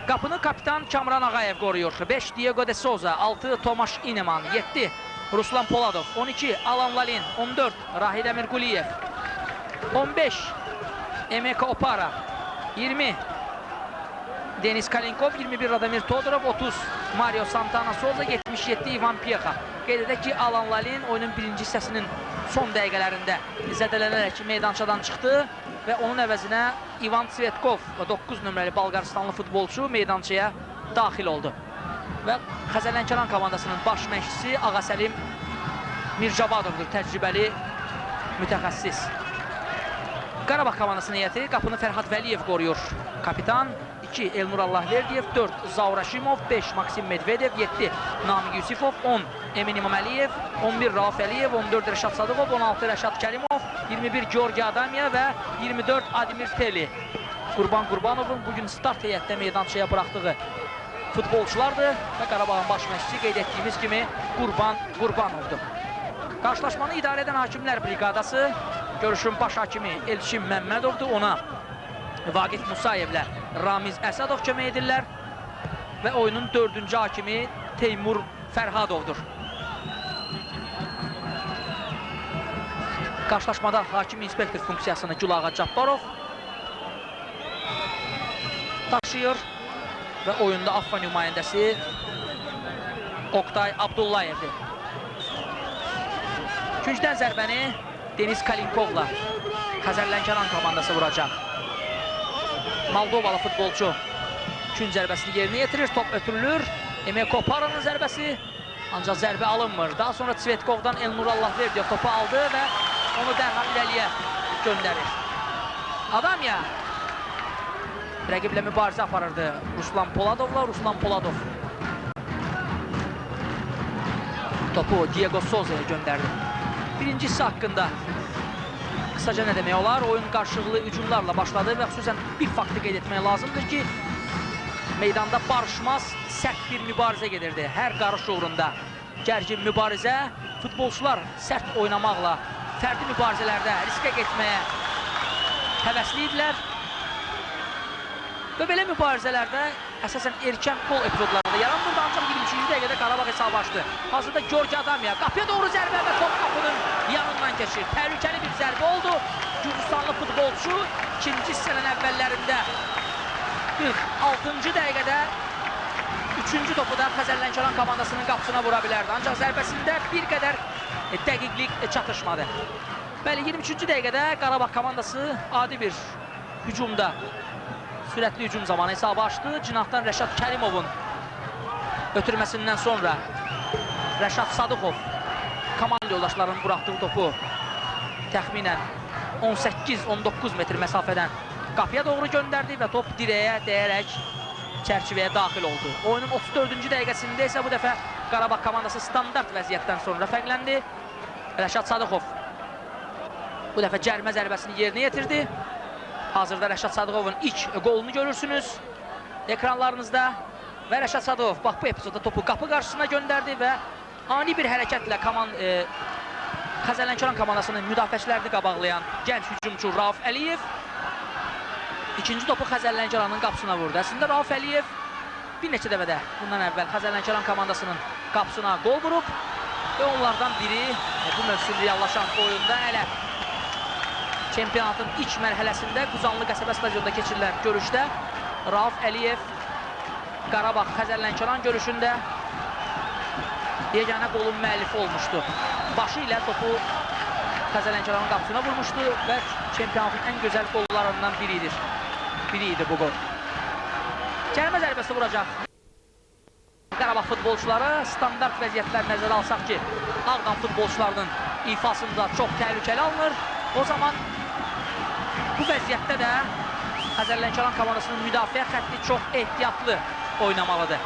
Qapını kapitan Kamran Ağayev qoruyur. 5 Diego de Souza, 6 Tomaş İneman, 7 Ruslan Poladov, 12 Alan Lalin, 14 Rahid Əmirquliyev, 15 Emeka Opara, 20 Deniz Kalinkov, 21 Radomir Todorov, 30 Mario Santana Souza, 77 Ivan Piexa. Qeyd edək ki, Alan Lalin oyunun birinci hissəsinin son dəqiqələrində zədələnərək meydançadan çıxdı və onun əvəzinə Ivan Tsvetkov, 9 nömrəli Bolqaristanlı futbolçu meydançaya daxil oldu. Və Xəzər Lənkəran komandasının baş məşqçisi Ağasəlim Mircavadovdur, təcrübəli mütəxəssis. Qarabağ komandasının heyəti qapını Fərhad Vəliyev qoruyur. Kapitan 2 Elnur Allahverdiyev, 4 Zaur Həşimov, 5 Maksim Medvedev, 7 Namiq Yusifov, 10 Emin İmaməliyev, 11 Rauf Əliyev, 14 Rəşad Sadıqov, 16 Rəşad Kərimov, 21 Georgi Adamiya və 24 Adimir Teli. Qurban Qurbanovun bugün start heyətdə meydançaya buraxdığı futbolçulardır və Qarabağın baş məşqçisi qeyd etdiyimiz kimi Qurban Qurbanovdur. Qarşılaşmanı idarə edən hakimlər briqadası, görüşün baş hakimi Elçin Məmmədovdur, ona Vaqif Musayevlə Ramiz Əsədov kömək edirlər və oyunun 4-cü hakimi Teymur Fərhadovdur. Qarşılaşmada hakim inspektor funksiyasını Gülağa Cabbarov daşıyır və oyunda AFFA nümayəndəsi Oqtay Abdullayevdir. Küncdən zərbəni Deniz Kalinkovla Xəzər Lənkəran komandası vuracaq. Moldovalı futbolçu künc zərbəsini yerinə yetirir, top ötürülür. Emeko Paranın zərbəsi, ancaq zərbə alınmır. Daha sonra Tsvetkovdan Elnur Allahverdiyev topu aldı və onu dərhal irəliyə göndərir. Adamya rəqiblə mübarizə aparırdı Ruslan Poladovla. Ruslan Poladov topu Diego Souza'ya göndərdi. Birinci hissə haqqında qısaca nə demək olar? Oyun qarşılıqlı hücumlarla başladı və xüsusən bir faktı qeyd etmək lazımdır ki, meydanda barışmaz sərt bir mübarizə gedirdi. Hər qarış uğrunda gərgin mübarizə, futbolçular sərt oynamaqla fərdi mübarizələrdə riskə getməyə həvəsli idilər. Və belə mübarizələrdə əsasən erkən qol epizodlarında yaranmırdı, ancaq 23-cü dəqiqədə Qarabağ hesabı açdı. Hazırda Georgi Adamya qapıya doğru zərbə və top qapının yanından keçir. Təhlükəli bir zərbə oldu. Gürcüstanlı futbolçu ikinci hissənin əvvəllərində 46-cı dəqiqədə 3-cü topu da Xəzər Lənkəran komandasının qapısına vura bilərdi. Ancaq zərbəsində bir qədər dəqiqlik çatışmadı. Bəli, 23-cü dəqiqədə Qarabağ komandası adi bir hücumda, sürətli hücum zamanı hesabı açdı. Cinahdan Rəşad Kərimovun ötürməsindən sonra Rəşad Sadıqov komanda yoldaşlarının buraxdığı topu təxminən 18-19 metr məsafədən qapıya doğru göndərdi və top dirəyə dəyərək çərçivəyə daxil oldu. Oyunun 34-cü dəqiqəsində isə bu dəfə Qarabağ komandası standart vəziyyətdən sonra fərqləndi. Rəşad Sadıqov bu dəfə cərimə zərbəsini yerinə yetirdi. Hazırda Rəşad Sadıqovun ilk qolunu görürsünüz ekranlarınızda və Rəşad Sadıqov bax bu epizodda topu qapı qarşısına göndərdi və ani bir hərəkətlə Xəzər Lənkəran komandasının müdafiəçilərini qabaqlayan gənc hücumçu Rauf Əliyev ikinci topu Xəzər Lənkəranın qapısına vurdu. Əslində Rauf Əliyev bir neçə dəfə də bundan əvvəl Xəzər Lənkəran komandasının qapısına qol vurub və onlardan biri bu mövsüm reallaşan oyunda hələ çempionatın ilk mərhələsində Quzanlı qəsəbə stadionunda keçirilən görüşdə Rauf Əliyev Qarabağ Xəzər Lənkəran görüşündə yeganə qolun müəllifi olmuşdu. Başı ilə topu Xəzər Lənkəranın qapısına vurmuşdu və çempionatın ən gözəl qollarından biri idi bu qol. Cərimə zərbəsi vuracaq Qarabağ futbolçuları. Standart vəziyyətlər nəzərə alsaq ki, Ağdam futbolçularının ifasında çox təhlükəli alınır. O zaman bu vəziyyətdə də Xəzər Lənkəran komandasının müdafiə xətti çox ehtiyatlı oynamalıdır.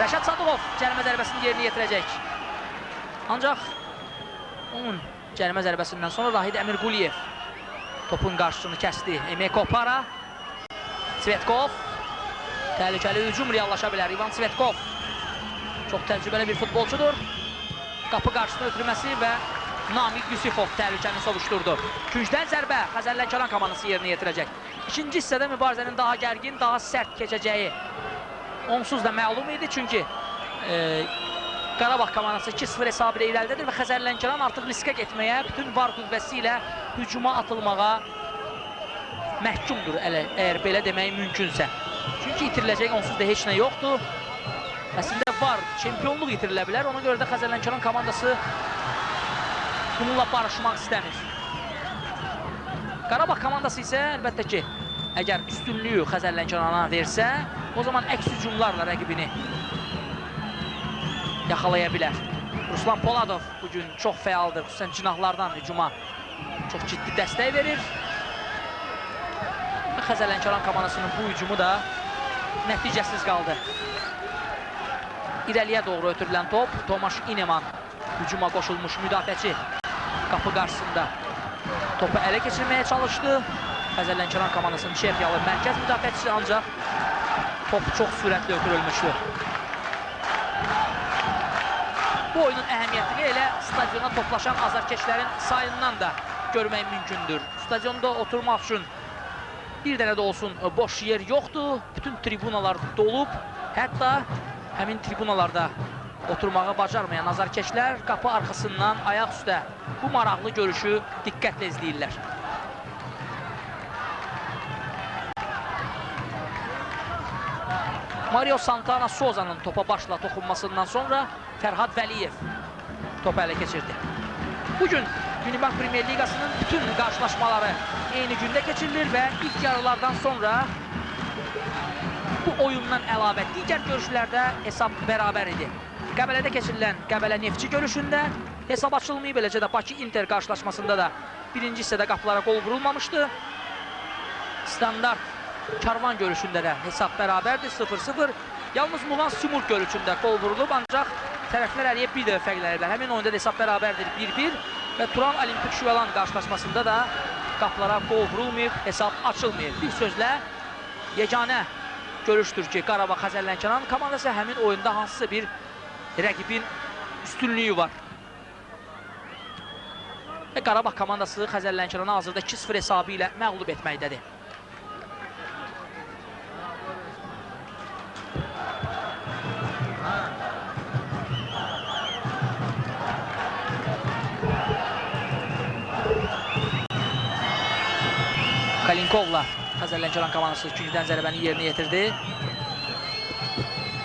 Rəşad Sadıqov cərimə zərbəsini yerinə yetirəcək. Ancaq onun cərimə zərbəsindən sonra Rahid Əmirquliyev topun qarşısını kəsdi. Emeko Para, Tsvetkov, təhlükəli hücum reallaşa bilər. İvan Tsvetkov çox təcrübəli bir futbolçudur. Qapı qarşısına ötürməsi və Namiq Yusifov təhlükəni sovuşdurdu. Küncdən zərbə Xəzər Lənkəran komandası yerinə yetirəcək. İkinci hissədə mübarizənin daha gərgin, daha sərt keçəcəyi onsuz da məlum idi. Çünki Qarabağ komandası 2-0 hesabı ilə irəlidədir və Xəzər Lənkəran artıq riskə getməyə, bütün var qüvvəsi ilə hücuma atılmağa məhkumdur, əgər belə demək mümkünsə. Çünki itiriləcək onsuz da heç nə yoxdur. Əslində var, çempionluq itirilə bilər. Ona görə də Xəzər Lənkəran komandası bununla barışmaq istəmir. Qarabağ komandası isə əlbəttə ki, əgər üstünlüyü Xəzər Lənkərana versə, o zaman əks hücumlarla rəqibini yaxalaya bilər. Ruslan Poladov bugün çox fəaldır, xüsusən cinahlardan hücuma çox ciddi dəstək verir. Xəzər Lənkəran komandasının bu hücumu da nəticəsiz qaldı. İrəliyə doğru ötürülən top, Tomaş İneman hücuma qoşulmuş müdafiəçi qapı qarşısında topu ələ keçirməyə çalışdı. Xəzər Lənkəran komandasının Çexiyalı mərkəz müdafiəçisi, ancaq top çox sürətli ötürülmüşdü. Bu oyunun əhəmiyyətini elə stadiona toplaşan azarkeşlərin sayından da görmək mümkündür. Stadionda oturmaq üçün bir dənə də olsun boş yer yoxdur. Bütün tribunalar dolub. Hətta həmin tribunalarda Oturmağı bacarmayan azarkeşlər qapı arxasından ayaq üstə bu maraqlı görüşü diqqətlə izləyirlər. Mario Santana Soza'nın topa başla toxunmasından sonra Fərhad Vəliyev topu ələ keçirdi. Bugün Unibank Premier Ligasının bütün qarşılaşmaları eyni gündə keçirilir və ilk yarılardan sonra bu oyundan əlavə digər görüşlərdə hesab bərabər idi. Qəbələdə keçirilən Qəbələ Neftçi görüşündə hesab açılmayıb, eləcə də Bakı Inter qarşılaşmasında da birinci hissədə qapılara qol vurulmamışdı. Standart Karvan görüşündə də hesab bərabərdir, 0-0. Yalnız Muğan Simurq görüşündə qol vurulub, ancaq tərəflər əliyə bir dəfə fərqləniblər. Həmin oyunda da hesab bərabərdir, 1-1 və Turan Olimpik Şüvəlan qarşılaşmasında da qapılara qol vurulmayıb, hesab açılmayıb. Bir sözlə, yeganə görüşdür ki, Qarabağ Xəzər Lənkəran komandası həmin oyunda hansısa bir rəqibin üstünlüyü var. Və Qarabağ komandası Xəzər Lənkəranı hazırda 2-0 hesabı ilə məğlub etməkdədir. Kalinkovla Xəzər Lənkəran komandası ikincidən zərbəni yerinə yetirdi.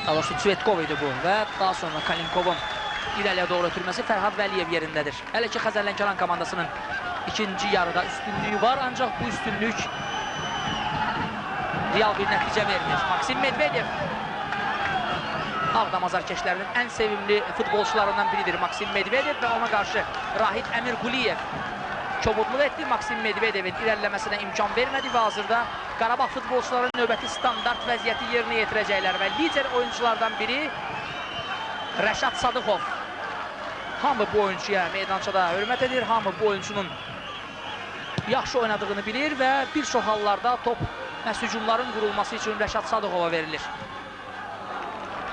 Daha doğrusu Tsvetkov idi bu və daha sonra Kalinkovun irəliyə doğru ötürməsi Fərhad Vəliyev yerindədir. Hələ ki Xəzər Lənkəran komandasının ikinci yarıda üstünlüyü var, ancaq bu üstünlük real bir nəticə vermir. Maksim Medvedev Ağdam azarkeşlərinin ən sevimli futbolçularından biridir Maksim Medvedev və ona qarşı Rahid Əmirquliyev kobudluq etdi. Maksim Medvedevin irəliləməsinə imkan vermədi və hazırda Qarabağ futbolçuları növbəti standart vəziyyəti yerinə yetirəcəklər və lider oyunculardan biri Rəşad Sadıxov. Hamı bu oyuncuya meydançada hörmət edir, hamı bu oyuncunun yaxşı oynadığını bilir və bir çox hallarda top məhz hücumların qurulması üçün Rəşad Sadıxova verilir.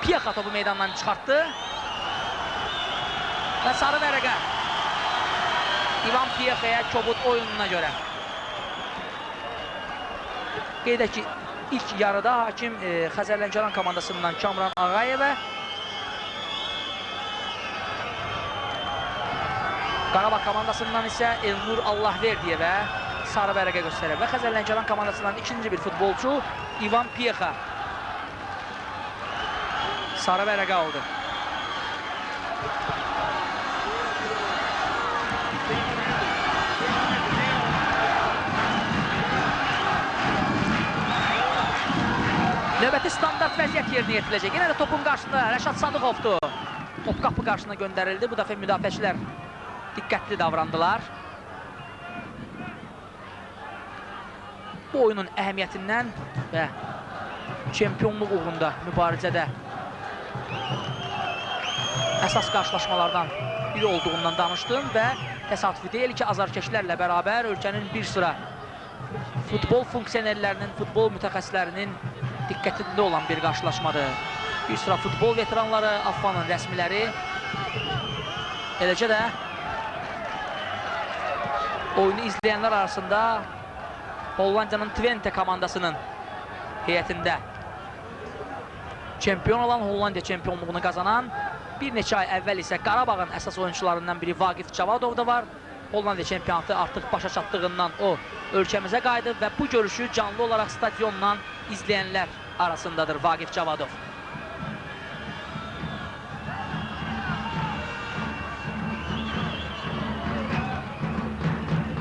Piyaxa topu meydandan çıxartdı və sarı vərəqə İvan Piyexaya kobud oyununa görə. Qeyd edək ki, ilk yarıda hakim Xəzər Lənkəran komandasından Kamran Ağayevə, Qarabağ komandasından isə Elnur Allahverdiyevə sarı vərəqə göstərir və Xəzər Lənkəran komandasından ikinci bir futbolçu İvan Piyexa sarı vərəqə aldı. Növbəti standart vəziyyət yerinə yetiriləcək. Yenə də topun qarşısında Rəşad Sadıxovdur. Top qapı qarşısına göndərildi. Bu dəfə müdafiəçilər diqqətli davrandılar. Bu oyunun əhəmiyyətindən və çempionluq uğrunda mübarizədə əsas qarşılaşmalardan biri olduğundan danışdım və təsadüfi deyil ki, azarkeşlərlə bərabər ölkənin bir sıra futbol funksionerlərinin, futbol mütəxəssislərinin diqqətində olan bir qarşılaşmadır. Bir sıra futbol veteranları, AFFA-nın rəsmiləri, eləcə də oyunu izləyənlər arasında Hollandiyanın Twente komandasının heyətində çempion olan, Hollandiya çempionluğunu qazanan, bir neçə ay əvvəl isə Qarabağın əsas oyunçularından biri Vaqif Cavadov da var. Hollandiya çempionatı artıq başa çatdığından o ölkəmizə qayıdıb və bu görüşü canlı olaraq stadiondan izləyənlər arasındadır Vaqif Cavadov.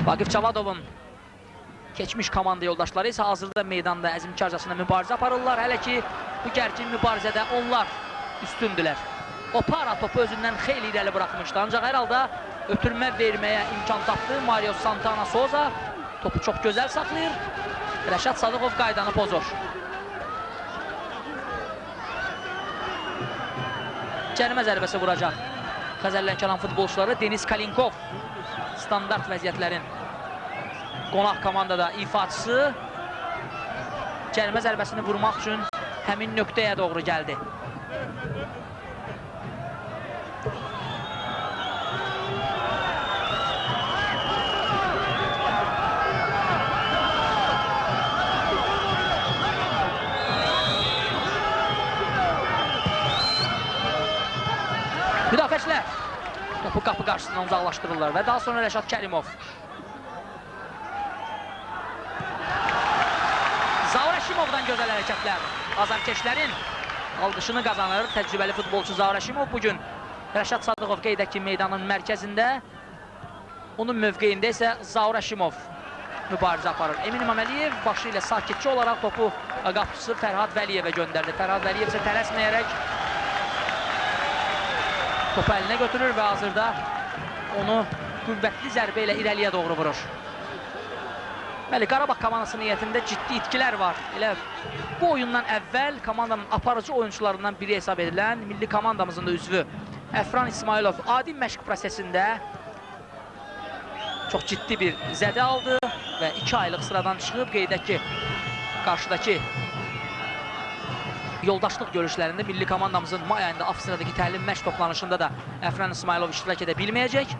Vaqif Cavadovun keçmiş komanda yoldaşları isə hazırda meydanda əzmkarcasına mübarizə aparırlar. Hələ ki bu gərgin mübarizədə onlar üstündülər. Opara topu özündən xeyli irəli buraxmışdı, ancaq hər halda ötürmə verməyə imkan tapdı. Mario Santana Soza topu çox gözəl saxlayır. Rəşad Sadıxov qaydanı pozur. Cərimə zərbəsi vuracaq Xəzər Lənkəran futbolçuları. Denis Kalinkov standart vəziyyətlərin qonaq komandada ifaçısı cərimə zərbəsini vurmaq üçün həmin nöqtəyə doğru gəldi. Topu qapı qarşısından uzaqlaşdırırlar və daha sonra Rəşad Kərimov. Zaur Həşimovdan gözəl hərəkətlər. Azarkeşlərin alqışını qazanır təcrübəli futbolçu Zaur Həşimov. Bugün Rəşad Sadıqov qeyd edək ki, meydanın mərkəzində. Onun mövqeyində isə Zaur Həşimov mübarizə aparır. Emin İmaməliyev başı ilə sakitçi olaraq topu qapıçısı Fərhad Vəliyevə göndərdi. Fərhad Vəliyev isə tələsməyərək topu əlinə götürür və hazırda onu qüvvətli zərbə ilə irəliyə doğru vurur. Bəli, Qarabağ komandasının heyətində ciddi itkilər var. Elə bu oyundan əvvəl komandanın aparıcı oyunçularından biri hesab edilən milli komandamızın da üzvü Əfran İsmailov adi məşq prosesində çox ciddi bir zədə aldı və 2 aylıq sıradan çıxıb. Qeyd edək ki, qarşıdakı yoldaşlıq görüşlərində milli komandamızın may ayında Avstriyadakı təlim məşq toplanışında da Əfran İsmailov iştirak edə bilməyəcək.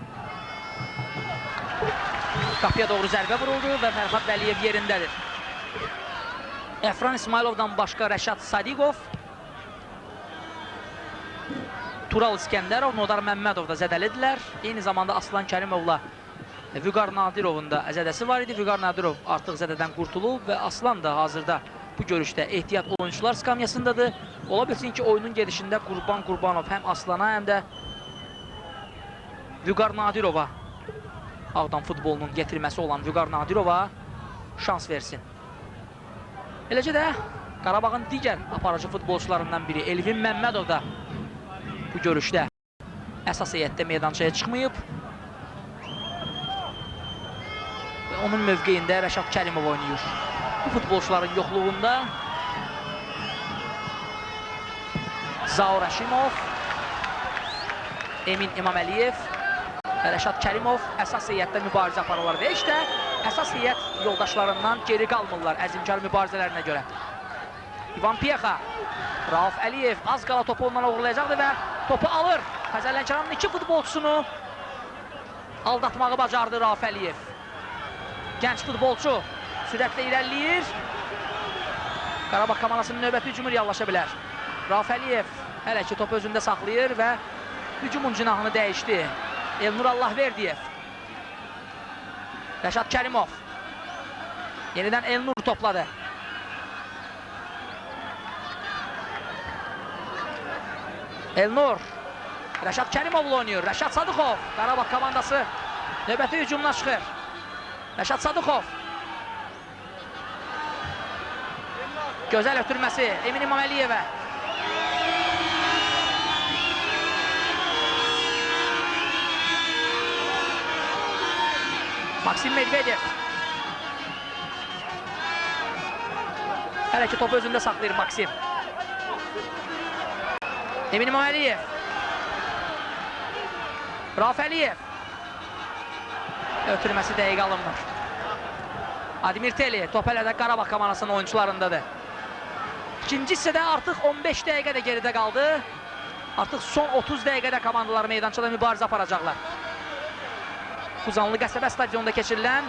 Qapıya doğru zərbə vuruldu və Fərhad Vəliyev yerindədir. Əfran İsmailovdan başqa Rəşad Sadiqov, Tural İskəndərov, Nodar Məmmədov da zədəlidirlər. Eyni zamanda Aslan Kərimovla Vüqar Nadirovun da zədəsi var idi. Vüqar Nadirov artıq zədədən qurtulub və Aslan da hazırda bu görüşdə ehtiyat oyunçular skamyasındadır. Ola bilsin ki, oyunun gedişində Qurban Qurbanov həm Aslana, həm də Vüqar Nadirova, Ağdam futbolunun yetirməsi olan Vüqar Nadirova şans versin. Eləcə də Qarabağın digər aparıcı futbolçularından biri Elvin Məmmədov da bu görüşdə əsas heyətdə meydançaya çıxmayıb. Və onun mövqeyində Rəşad Kərimov oynayır. Bu futbolçuların yoxluğunda Zaur Həşimov, Emin İmaməliyev və Rəşad Kərimov əsas heyətdə mübarizə aparırlar və heç də əsas heyət yoldaşlarından geri qalmırlar əzimkar mübarizələrinə görə. İvan Piexa, Rauf Əliyev az qala topu ondan oğurlayacaqdı və topu alır. Xəzər Lənkəranın iki futbolçusunu aldatmağı bacardı Rauf Əliyev. Gənc futbolçu sürətlə irəliləyir. Qarabağ komandasının növbəti hücumu reallaşa bilər. Rauf Əliyev hələ ki topu özündə saxlayır və hücumun cinahını dəyişdi. Elnur Allahverdiyev, Rəşad Kərimov, yenidən Elnur topladı. Elnur, Rəşad Kərimovla oynayır. Rəşad Sadıqov, Qarabağ komandası növbəti hücumuna çıxır. Rəşad Sadıqov. Gözəl ötürməsi Emin İmaməliyevə. Maksim Medvedev. Hələ ki topu özündə saxlayır Maksim. Emin İmaməliyev. Rauf Əliyev. Ötürməsi dəqiq alınmır. Admir Teli top hələ də Qarabağ komandasının oyunçularındadır. İkinci hissədə artıq 15 dəqiqə də geridə qaldı. Artıq son 30 dəqiqədə komandalar meydançada mübarizə aparacaqlar. Xuzanlı qəsəbə stadionunda keçirilən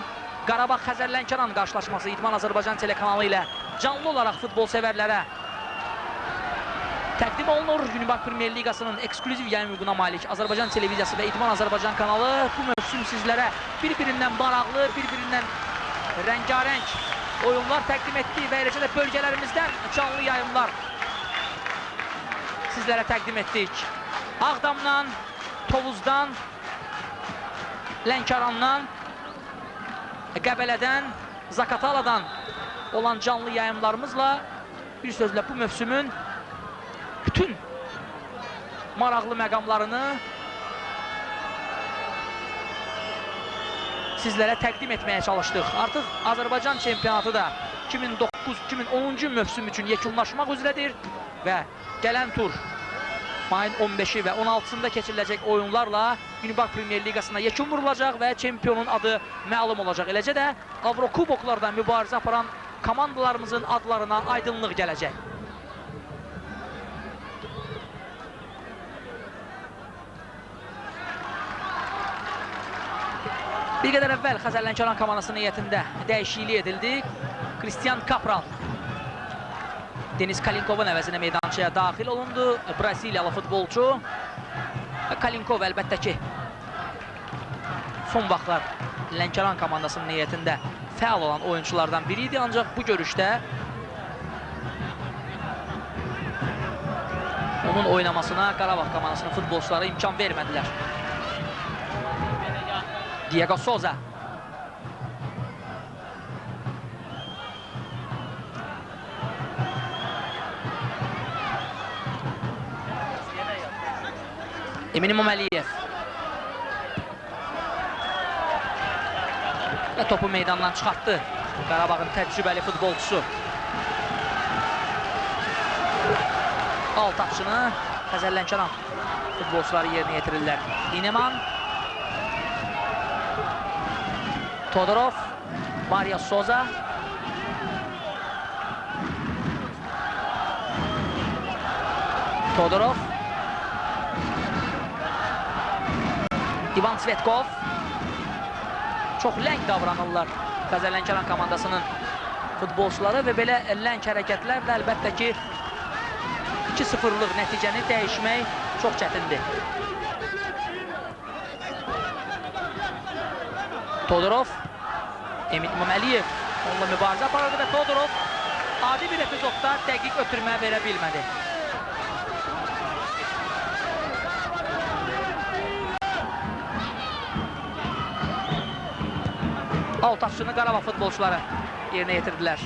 Qarabağ Xəzər Lənkəran qarşılaşması İdman Azərbaycan telekanalı ilə canlı olaraq futbol sevərlərə təqdim olunur. Unibak Premier Liqasının eksklüziv yayım hüququna malik Azərbaycan Televiziyası və İdman Azərbaycan kanalı bu mövsüm sizlərə bir-birindən maraqlı, bir-birindən rəngarəng oyunlar təqdim etdi və eləcə də bölgələrimizdən canlı yayımlar sizlərə təqdim etdik. Ağdamdan, Tovuzdan, Lənkərandan, Qəbələdən, Zaqataladan olan canlı yayımlarımızla bir sözlə bu mövsümün bütün maraqlı məqamlarını sizlərə təqdim etməyə çalışdıq. Artıq Azərbaycan çempionatı da 2009-2010-cu mövsüm üçün yekunlaşmaq üzrədir və gələn tur mayın 15-i və 16-sında keçiriləcək oyunlarla Unibak Premier Liqasına yekun vurulacaq və çempionun adı məlum olacaq. Eləcə də Avrokuboklardan mübarizə aparan komandalarımızın adlarına aydınlıq gələcək. Bir qədər əvvəl Xəzər Lənkəran komandasının heyətində dəyişiklik edildi. Kristian Kapral Deniz Kalinkovun əvəzinə meydançaya daxil olundu. Braziliyalı futbolçu. Kalinkov əlbəttə ki, Son vaxtlar Lənkəran komandasının heyətində fəal olan oyunçulardan biri idi. Ancaq bu görüşdə onun oynamasına Qarabağ komandasının futbolçuları imkan vermədilər. Diego Souza. Emin İmaməliyev. Və topu meydandan çıxartdı Qarabağın təcrübəli futbolçusu. Alt atışını Xəzər Lənkəran futbolçuları yerinə yetirirlər. Lineman, Todorov, Mario Souza. Todorov, İvan Tsvetkov. Çox ləng davranırlar Xəzər Lənkəran komandasının futbolçuları və belə ləng hərəkətlərlə əlbəttə ki 2-0-lıq nəticəni dəyişmək çox çətindir. Todorov, Emin İmaməliyev onunla mübarizə aparırdı və Todorov adi bir epizodda dəqiq ötürmə verə bilmədi. Alt atışını Qarabağ futbolçuları yerinə yetirdilər.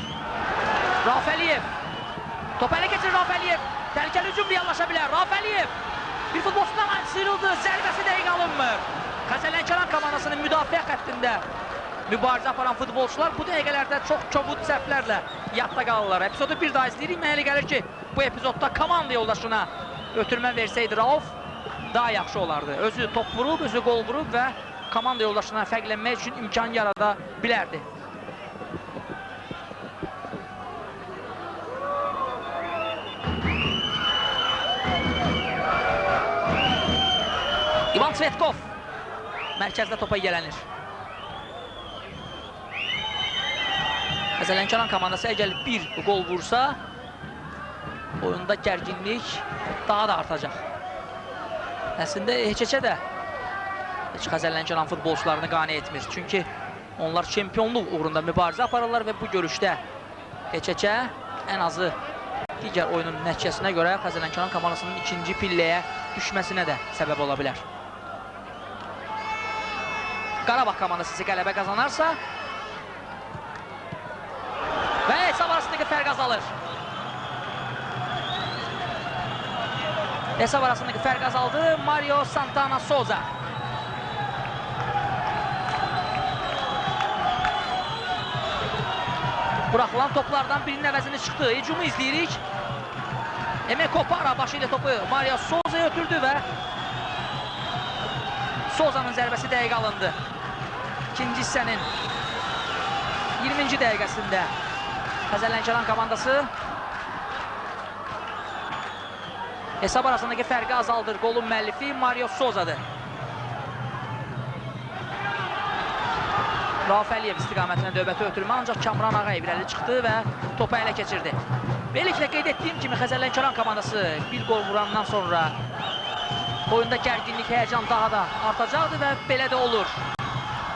Rauf Əliyev. Topu ələ keçirir Rauf Əliyev. Təhlükəli hücum reallaşa bilər. Rauf Əliyev bir futbolçudan sıyrıldı. Zərbəsi dəqiq alınmır. Xəzər Lənkəran komandasının müdafiə xəttində mübarizə aparan futbolçular bu dəqiqələrdə çox kobud səhvlərlə yadda qalırlar. Epizodu bir daha izləyirik. Mənə elə gəlir ki, bu epizodda komanda yoldaşına ötürmə versəydi Rauf daha yaxşı olardı. Özü top vurub, özü qol vurub və komanda yoldaşına fərqlənmək üçün imkan yarada bilərdi. İvan Tsvetkov mərkəzdə topa yiyələnir. Xəzər Lənkəran komandası əgər bir qol vursa, oyunda gərginlik daha da artacaq. Əslində heç-heçə də heç Xəzər Lənkəran futbolçularını qane etmir. Çünki onlar çempionluq uğrunda mübarizə aparırlar və bu görüşdə heç-heçə ən azı digər oyunun nəticəsinə görə Xəzər Lənkəran komandasının ikinci pilləyə düşməsinə də səbəb ola bilər. Qarabağ komandası isə qələbə qazanarsa və hesab arasındakı fərq azalır. Hesab arasındakı fərq azaldı. Mario Santana Souza. Buraxılan toplardan birinin əvəzini çıxdı. Hücumu izləyirik. Emek Opara başı ilə topu Mario Souza'ya ötürdü və Souza'nın zərbəsi dəqiq alındı. İkinci hissənin 20-ci dəqiqəsində Xəzər Lənkəran komandası hesab arasındakı fərqi azaldır. Qolun müəllifi Mario Souza'dır. Rauf Əliyev istiqamətinə növbəti ötürmə, ancaq Kamran Ağayev irəli çıxdı və topu ələ keçirdi. Beləliklə qeyd etdiyim kimi Xəzər Lənkəran komandası bir qol vurandan sonra oyunda gərginlik, həyəcan daha da artacaqdır və belə də olur.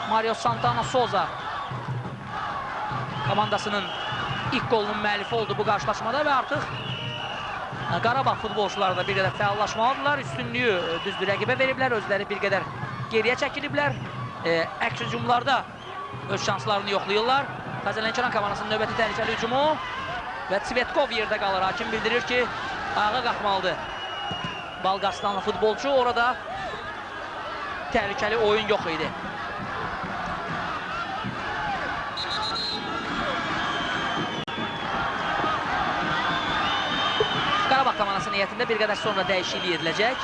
Mario Santana Souza komandasının ilk qolunun müəllifi oldu bu qarşılaşmada və artıq Qarabağ futbolçuları da bir qədər fəallaşmalıdırlar. Üstünlüyü düzdür rəqibə veriblər, özləri bir qədər geriyə çəkiliblər. Əks hücumlarda öz şanslarını yoxlayırlar. Xəzər Lənkəran komandasının növbəti təhlükəli hücumu və Tsvetkov yerdə qalır. Hakim bildirir ki, ayağa qalxmalıdır Balqarstanlı futbolçu. Orada təhlükəli oyun yox idi. Qarabağ komandasının heyətində bir qədər sonra dəyişiklik ediləcək.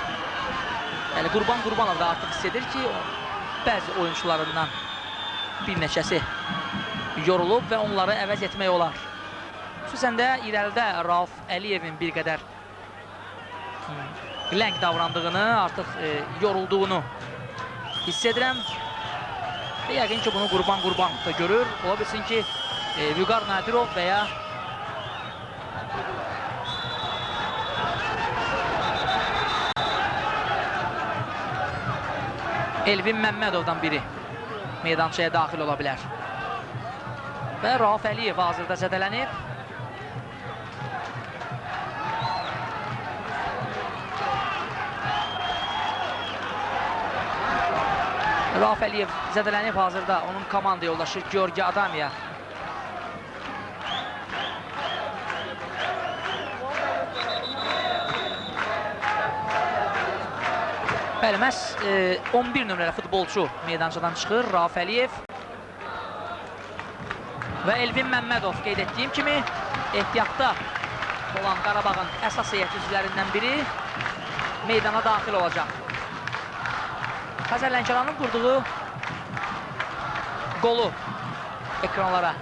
Yəni Qurban Qurbanov da artıq hiss edir ki, bəzi oyunçularından bir neçəsi yorulub və onları əvəz etmək olar. Xüsusən də irəlidə Rauf Əliyevin bir qədər ləng davrandığını, artıq yorulduğunu hiss edirəm. Və yəqin ki, bunu Qurban Qurbanov da görür. Ola bilsin ki, Vüqar Nadirov və ya Elvin Məmmədovdan biri meydançaya daxil ola bilər. Və Rauf Əliyev hazırda zədələnib. Rauf Əliyev zədələnib hazırda, onun komanda yoldaşı Georgi Adamiya. Bəli, məhz 11 nömrəli futbolçu meydançadan çıxır, Rauf Əliyev və Elvin Məmmədov. Qeyd etdiyim kimi, ehtiyatda olan Qarabağın əsas heyət üzvlərindən biri meydana daxil olacaq. Xəzər Lənkəranın vurduğu qolu ekranlara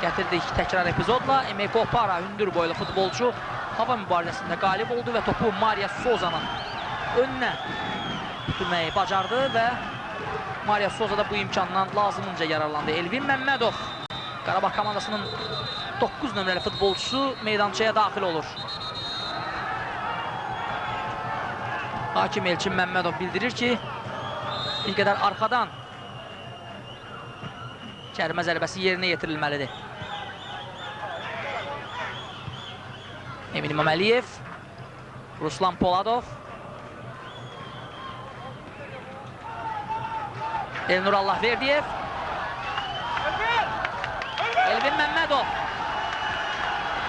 gətirdik təkrar epizodla. Emeka Opara hündür boylu futbolçu hava mübarizəsində qalib oldu və topu Maria Soza'nın önünə götürməyi bacardı və Maria Soza da bu imkandan lazımınca yararlandı. Elvin Məmmədov, Qarabağ komandasının 9 nömrəli futbolçusu meydançaya daxil olur. Hakim Elçin Məmmədov bildirir ki, bir qədər arxadan cərimə zərbəsi yerinə yetirilməlidir. Emin İmaməliyev, Ruslan Poladov, Elnur Allahverdiyev, Elvin Məmmədov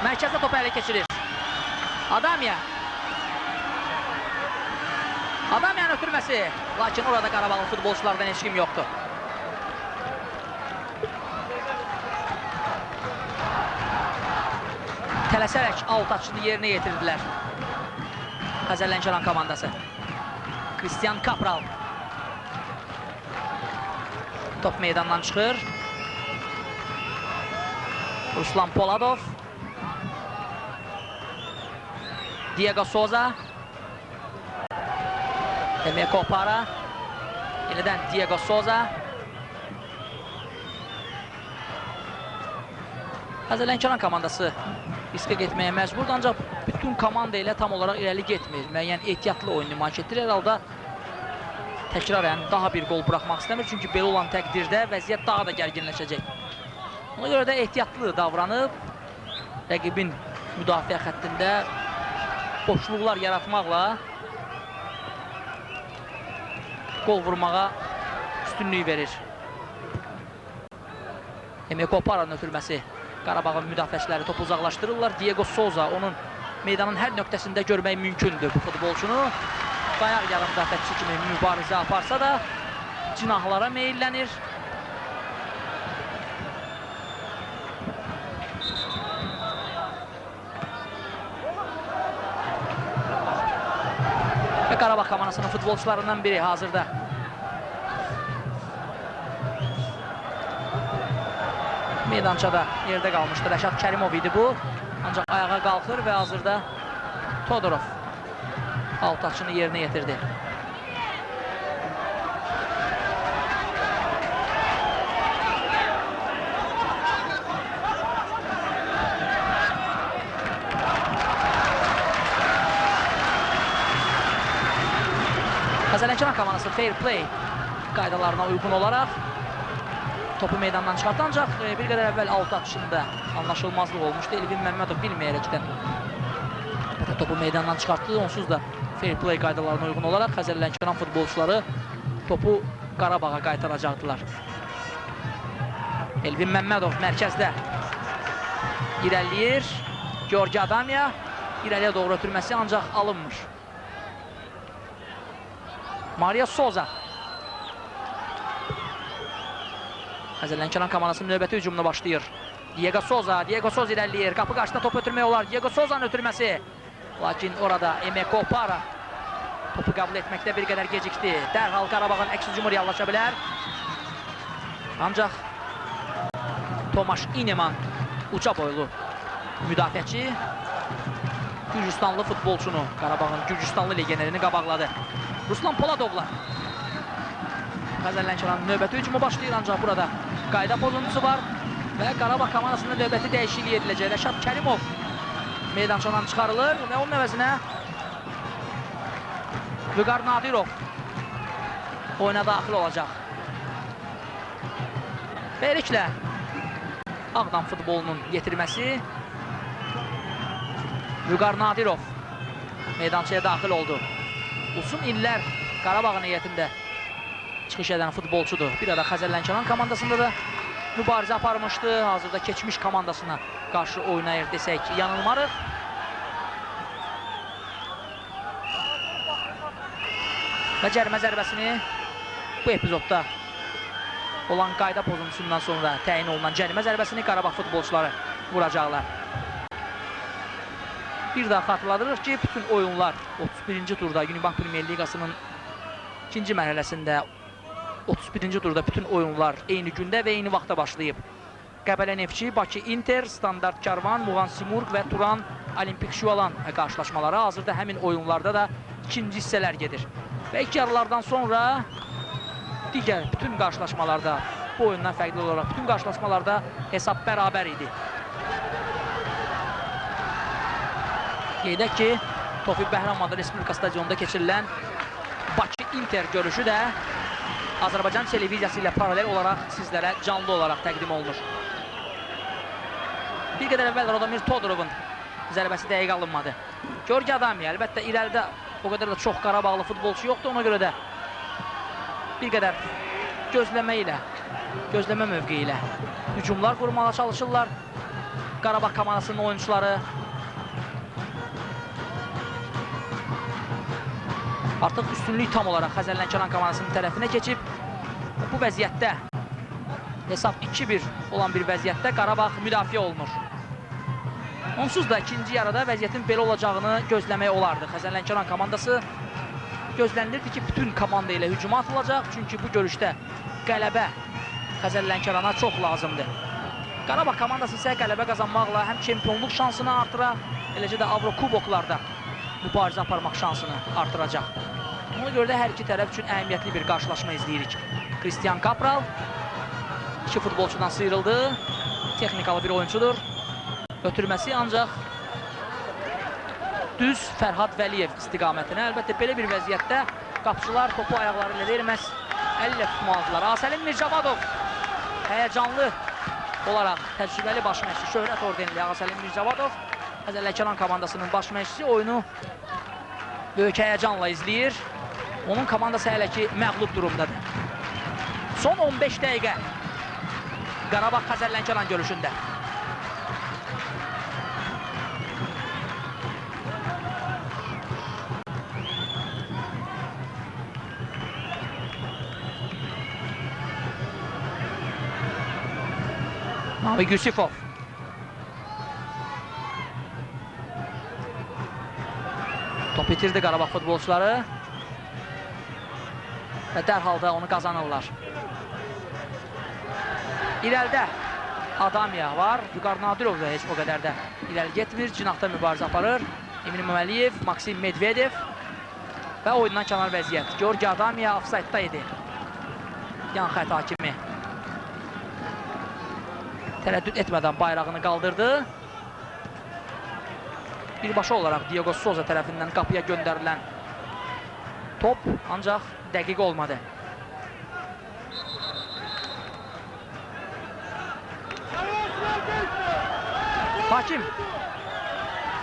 mərkəzdə topu ələ keçirir. Adamiya. Adamiyanın ötürməsi. Lakin orada Qarabağlı futbolçulardan heç kim yoxdur. Tələsərək out atışını yerinə yetirdilər Xəzər Lənkəran komandası. Christian Capral. Top meydandan çıxır. Ruslan Poladov. Diego Souza. Emeka Opara. Yenidən Diego Souza. Xəzər Lənkəran komandası riskə getməyə məcburdur, ancaq bütün komanda ilə tam olaraq irəli getmir. Müəyyən ehtiyatlı oyun nümayiş etdirir. Hər halda təkrarən daha bir qol buraxmaq istəmir. Çünki belə olan təqdirdə vəziyyət daha da gərginləşəcək. Ona görə də ehtiyatlı davranıb, rəqibin müdafiə xəttində boşluqlar yaratmaqla qol vurmağa üstünlük verir. Emeka Opara'nın ötürməsi. Qarabağın müdafiəçiləri topu uzaqlaşdırırlar. Diego Souza, onun meydanın hər nöqtəsində görmək mümkündür bu futbolçunu. Dayaq yarım müdafiəçi kimi mübarizə aparsa da cinahlara meyillənir. Və Qarabağ komandasının futbolçularından biri hazırda. Meydançada yerdə qalmışdı. Rəşad Kərimov idi bu. Ancaq ayağa qalxır və hazırda Todorov alt atışını yerinə yetirdi. Xəzər Lənkəran komandası fair play qaydalarına uyğun olaraq topu meydandan çıxartdı, ancaq bir qədər əvvəl alt atışında anlaşılmazlıq olmuşdu. Elvin Məmmədov bilməyərəkdən topu meydandan çıxartdı. Onsuz da fair play qaydalarına uyğun olaraq Xəzər Lənkəran futbolçuları topu Qarabağa qaytaracaqdılar. Elvin Məmmədov mərkəzdə irəliləyir. Georgi Adamiya irəliyə doğru ötürməsi ancaq alınmır. Maria Souza. Xəzər Lənkəran komandasının növbəti hücumuna başlayır. Diego Souza, Diego Souza irəliləyir. Qapı qarşısında topu ötürmək olar. Diego Souza'nın ötürməsi. Lakin orada Emeka Opara topu qəbul etməkdə bir qədər gecikdi. Dərhal Qarabağın əks hücumu reallaşa bilər. Ancaq Tomaş İneman uca boylu müdafiəçi Gürcüstanlı futbolçunu, Qarabağın Gürcüstanlı legionerini qabaqladı. Ruslan Poladovla Xəzər Lənkəranın növbəti hücumu başlayır, ancaq burada qayda pozuntusu var və Qarabağ komandasında növbəti dəyişiklik ediləcək. Rəşad Kərimov meydançadan çıxarılır və onun əvəzinə Vüqar Nadirov oyuna daxil olacaq. Beləliklə, Ağdam futbolunun yetirməsi Vüqar Nadirov meydançaya daxil oldu. Uzun illər Qarabağın heyətində çıxış edən futbolçudur. Bir ara Xəzər Lənkəran komandasında da mübarizə aparmışdı. Hazırda keçmiş komandasına qarşı oynayır desək yanılmarıq. Və cərimə zərbəsini bu epizodda olan qayda pozuntusundan sonra təyin olunan cərimə zərbəsini Qarabağ futbolçuları vuracaqlar. Bir daha xatırladırıq ki, bütün oyunlar 31-ci turda Unibank Premier Liqasının ikinci mərhələsində 31-ci turda bütün oyunlar eyni gündə və eyni vaxtda başlayıb. Qəbələ Neftçi, Bakı Inter, Standart Karvan, Muğan Simurq və Turan Olimpik Şualan qarşılaşmaları. Hazırda həmin oyunlarda da ikinci hissələr gedir. Və ilk yarılardan sonra digər bütün qarşılaşmalarda, bu oyundan fərqli olaraq bütün qarşılaşmalarda hesab bərabər idi. Qeyd edək ki, Tofiq Bəhramov Respublika stadionunda keçirilən Bakı Inter görüşü də Azərbaycan televiziyası ilə paralel olaraq sizlərə canlı olaraq təqdim olunur. Bir qədər əvvəl Radomir Todorovun zərbəsi dəqiq alınmadı. Georgi Adamiya, əlbəttə irəlidə o qədər də çox Qarabağlı futbolçu yoxdur, ona görə də bir qədər gözləmə ilə, gözləmə mövqeyi ilə hücumlar qurmağa çalışırlar Qarabağ komandasının oyunçuları. Artıq üstünlük tam olaraq Xəzər Lənkəran komandasının tərəfinə keçib. Bu vəziyyətdə hesab 2-1 olan bir vəziyyətdə Qarabağ müdafiə olunur. Onsuz da ikinci yarıda vəziyyətin belə olacağını gözləmək olardı. Xəzər Lənkəran komandası gözlənilirdi ki, bütün komanda ilə hücuma atılacaq. Çünki bu görüşdə qələbə Xəzər Lənkərana çox lazımdır. Qarabağ komandası isə qələbə qazanmaqla həm çempionluq şansını artıra, eləcə də Avrokuboklarda mübarizə aparmaq şansını artıracaq. Ona görə də hər iki tərəf üçün əhəmiyyətli bir qarşılaşma izləyirik. Kristian Kapral iki futbolçudan sıyrıldı. Texnikalı bir oyunçudur. Ötürməsi ancaq düz Fərhad Vəliyev istiqamətinə. Əlbəttə belə bir vəziyyətdə qapıçılar topu ayaqları ilə verməz, əl ilə tutmalıdırlar. Ağasəlim Mircavadov həyəcanlı olaraq təcrübəli baş məşqçi, şöhrət ordenli Ağasəlim Mircavadov Xəzər Lənkəran komandasının baş məşqçisi oyunu böyük həyəcanla izləyir. Onun komandası hələ ki məğlub durumdadır. Son 15 dəqiqə Qarabağ Xəzər Lənkəran görüşündə. Namiq Yusifov. Top itirdi Qarabağ futbolçuları və dərhal da onu qazanırlar. İrəlidə Adamiya var. Vüqar Nadirov da heç o qədər də irəli getmir. Cinahda mübarizə aparır. Emin Məmməliyev, Maksim Medvedev və oyundan kənar vəziyyət. Georgi Adamiya ofsaytda idi. Yan xətt hakimi tərəddüd etmədən bayrağını qaldırdı. Birbaşa olaraq Diego Souza tərəfindən qapıya göndərilən top ancaq dəqiq olmadı. Hakim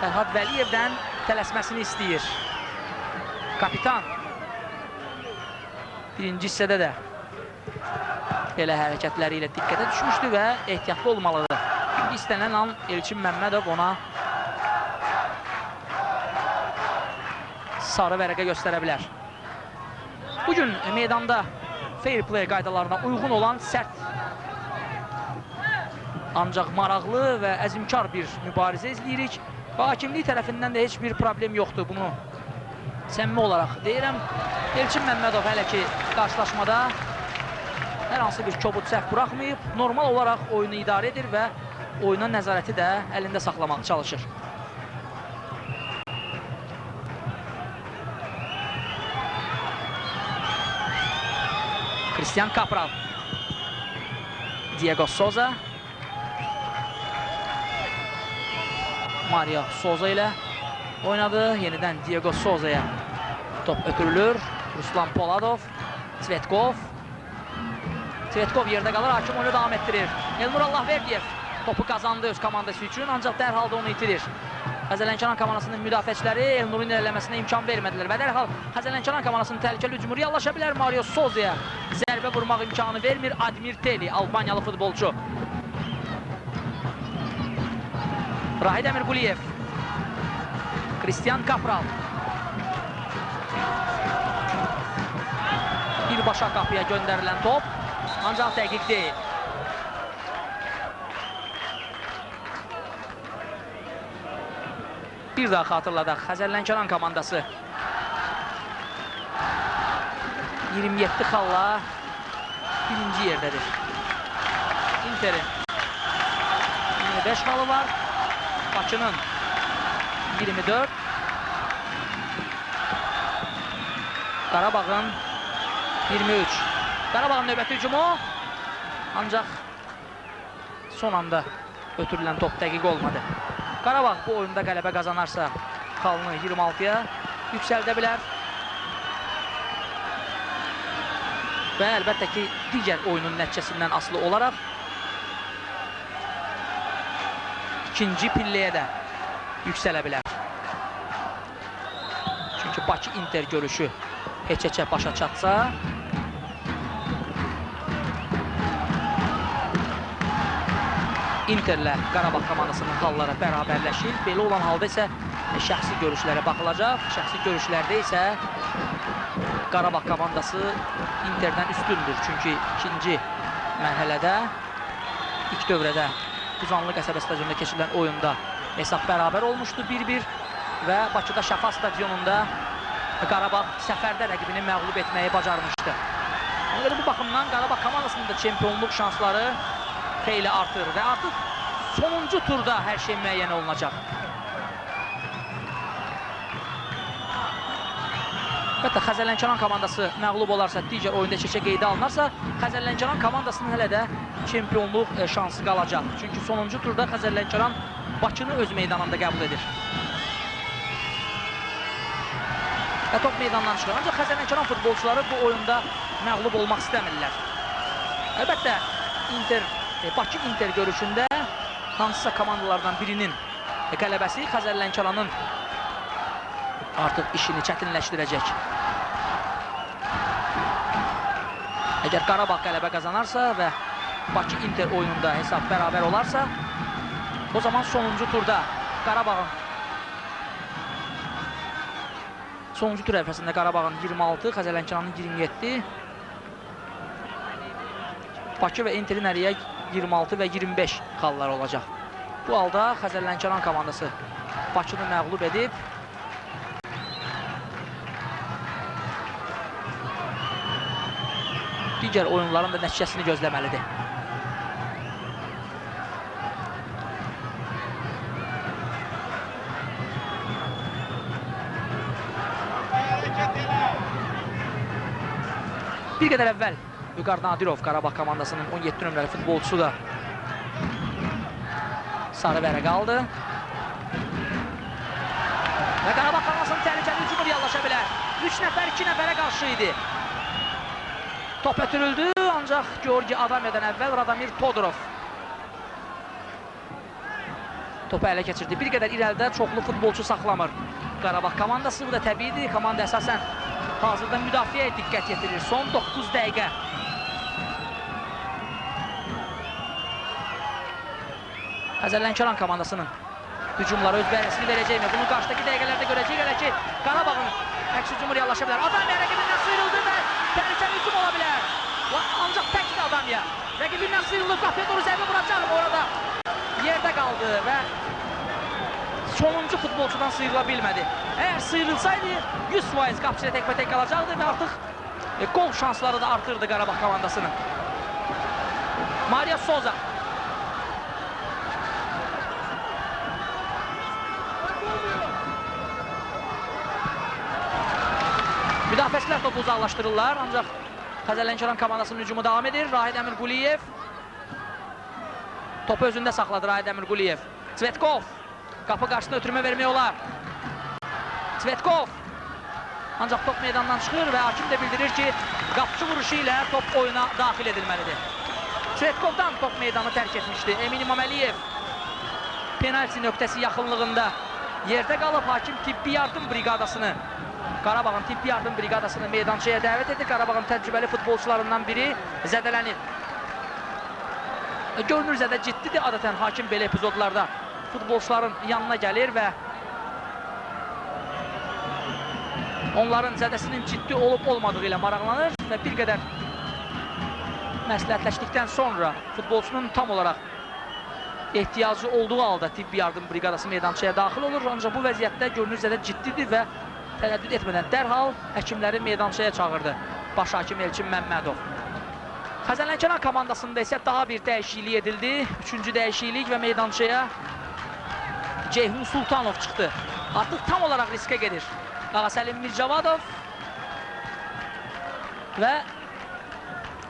Fərhad Vəliyevdən tələsməsini istəyir. Kapitan birinci hissədə də belə hərəkətləri ilə diqqətə düşmüşdü və ehtiyatlı olmalıdır. Çünki istənilən an Elçin Məmmədov ona sarı vərəqə göstərə bilər. Bugün meydanda fair play qaydalarına uyğun olan sərt, ancaq maraqlı və əzmkar bir mübarizə izləyirik. Və hakimlik tərəfindən də heç bir problem yoxdur. Bunu səmimi olaraq deyirəm. Elçin Məmmədov hələ ki qarşılaşmada hər hansı bir kobud səhv buraxmayıb. Normal olaraq oyunu idarə edir və oyuna nəzarəti də əlində saxlamağa çalışır. Kristian Kapral, Diego Souza, Mario Souza ilə oynadı. Yenidən Diego Souza'ya top ötürülür. Ruslan Poladov, Tsvetkov. Tsvetkov yerdə qalır, hakim oyunu davam etdirir. Elnur Allahverdiyev topu qazandı öz komandası üçün, ancaq dərhal da onu itirir. Xəzər Lənkəran komandasının müdafiəçiləri Elnurun irəliləməsinə imkan vermədilər və dərhal Xəzər Lənkəran komandasının təhlükəli hücumu reallaşa bilər. Mario Soza'ya zərbə vurmaq imkanı vermir Admir Teli, Albaniyalı futbolçu. Rahid Əmirquliyev, Kristian Kapral. Birbaşa qapıya göndərilən top, ancaq dəqiq deyil. Bir daha xatırladaq, Xəzər Lənkəran komandası 27 xalla birinci yerdədir. Interin 25 xalı var, Bakının 24, Qarabağın 23. Qarabağın növbəti hücumu, ancaq son anda ötürülən top dəqiq olmadı. Qarabağ bu oyunda qələbə qazanarsa xalını 26-ya yüksəldə bilər. Və əlbəttə ki, digər oyunun nəticəsindən asılı olaraq ikinci pilləyə də yüksələ bilər. Çünki Bakı Inter görüşü heç-heçə başa çatsa, Interlə Qarabağ komandasının xalları bərabərləşir. Belə olan halda isə şəxsi görüşlərə baxılacaq. Şəxsi görüşlərdə isə Qarabağ komandası Interdən üstündür. Çünki ikinci mərhələdə, ilk dövrədə Buzanlı qəsəbə stadionunda keçirilən oyunda hesab bərabər olmuşdu 1-1 və Bakıda Şəfa stadionunda Qarabağ səfərdə rəqibini məğlub etməyi bacarmışdı. Ona görə bu baxımdan Qarabağ komandasının da çempionluq şansları xeyli artır və artıq sonuncu turda hər şey müəyyən olunacaq. Əlbəttə, Xəzər Lənkəran komandası məğlub olarsa, digər oyunda heç-heçə qeydə alınarsa, Xəzər Lənkəran komandasının hələ də çempionluq şansı qalacaq. Çünki sonuncu turda Xəzər Lənkəran Bakını öz meydanında qəbul edir. Və top meydandan çıxır. Ancaq Xəzər Lənkəran futbolçuları bu oyunda məğlub olmaq istəmirlər. Əlbəttə, Bakı Inter görüşündə hansısa komandalardan birinin qələbəsi Xəzər Lənkəranın artıq işini çətinləşdirəcək. Əgər Qarabağ qələbə qazanarsa və Bakı Inter oyununda hesab bərabər olarsa, o zaman sonuncu turda Qarabağın sonuncu tur ərəfəsində Qarabağın 26, Xəzər Lənkəranın 27, Bakı və Interin əriyə 26 və 25 xallar olacaq. Bu halda Xəzər Lənkəran komandası Bakını məğlub edib digər oyunların da nəticəsini gözləməlidir. Bir qədər əvvəl Vüqar Nadirov, Qarabağ komandasının 17 nömrəli futbolçusu da sarı vərəq aldı. Və Qarabağ komandasının təhlükəli hücumu reallaşa bilər. 3 nəfər 2 nəfərə qarşı idi. Top ötürüldü, ancaq Georgi Adamyadan əvvəl Radomir Todorov topu ələ keçirdi. Bir qədər irəlidə çoxlu futbolçu saxlamır Qarabağ komandası. Bu da təbiidir. Komanda əsasən hazırda müdafiəyə diqqət yetirir. Son 9 dəqiqə. Xəzər Lənkəran komandasının hücumları öz bəhrəsini verəcəkmi? Bunu qarşıdakı dəqiqələrdə görəcəyik. Hələ ki, Qarabağın əks hücumu reallaşa bilər. Adamya rəqibindən sıyrıldı və təhlükəli hücum ola bilər. Ancaq təkdir Adamya. Rəqibindən sıyrılıb, qapıya doğru zərbə vuracaq. Orada yerdə qaldı və sonuncu futbolçudan sıyrıla bilmədi. Əgər sıyrılsaydı 100% qapıçı ilə təkbətək qalacaqdı və artıq qol şansları da artırdı Qarabağ komandasının. Mario Souza. Müdafiəçilər topu uzaqlaşdırırlar, ancaq Xəzər Lənkəran komandasının hücumu davam edir. Rahid Əmirquliyev topu özündə saxladı Rahid Əmirquliyev. Tsvetkov qapı qarşısına ötürmə vermək olar. Tsvetkov Ancaq top meydandan çıxır və hakim də bildirir ki, qapıçı vuruşu ilə top oyuna daxil edilməlidir. Tsvetkovdan top meydanı tərk etmişdi. Emin İmaməliyev penalti nöqtəsi yaxınlığında yerdə qalıb. Hakim tibbi yardım briqadasını, Qarabağın tibbi yardım briqadasını meydançaya dəvət edir. Qarabağın təcrübəli futbolçularından biri zədələnib. Görünür zədə ciddidir. Adətən hakim belə epizodlarda futbolçuların yanına gəlir və onların zədəsinin ciddi olub olmadığı ilə maraqlanır və bir qədər məsləhətləşdikdən sonra futbolçunun tam olaraq ehtiyacı olduğu halda tibbi yardım briqadası meydançaya daxil olur. Ancaq bu vəziyyətdə görünür zədə ciddidir və tərəddüd etmədən dərhal həkimləri meydançaya çağırdı baş hakim Elçin Məmmədov. Xəzər Lənkəran komandasında isə daha bir dəyişiklik edildi. Üçüncü dəyişiklik və meydançaya Ceyhun Sultanov çıxdı. Artıq tam olaraq riskə gedir Ağasəlim Mircavadov və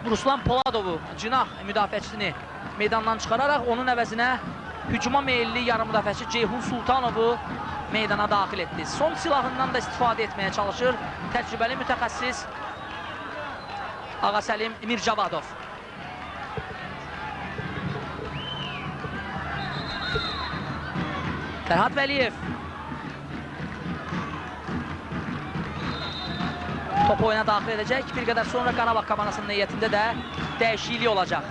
Ruslan Poladovu, cinah müdafiəçisini meydandan çıxararaq onun əvəzinə hücuma meyilli yarım müdafiəçi Ceyhun Sultanovu meydana daxil etdi. Son silahından da istifadə etməyə çalışır təcrübəli mütəxəssis Ağasəlim Mircavadov. Fərhad Vəliyev topu oyuna daxil edəcək. Bir qədər sonra Qarabağ komandasının heyətində də dəyişiklik olacaq.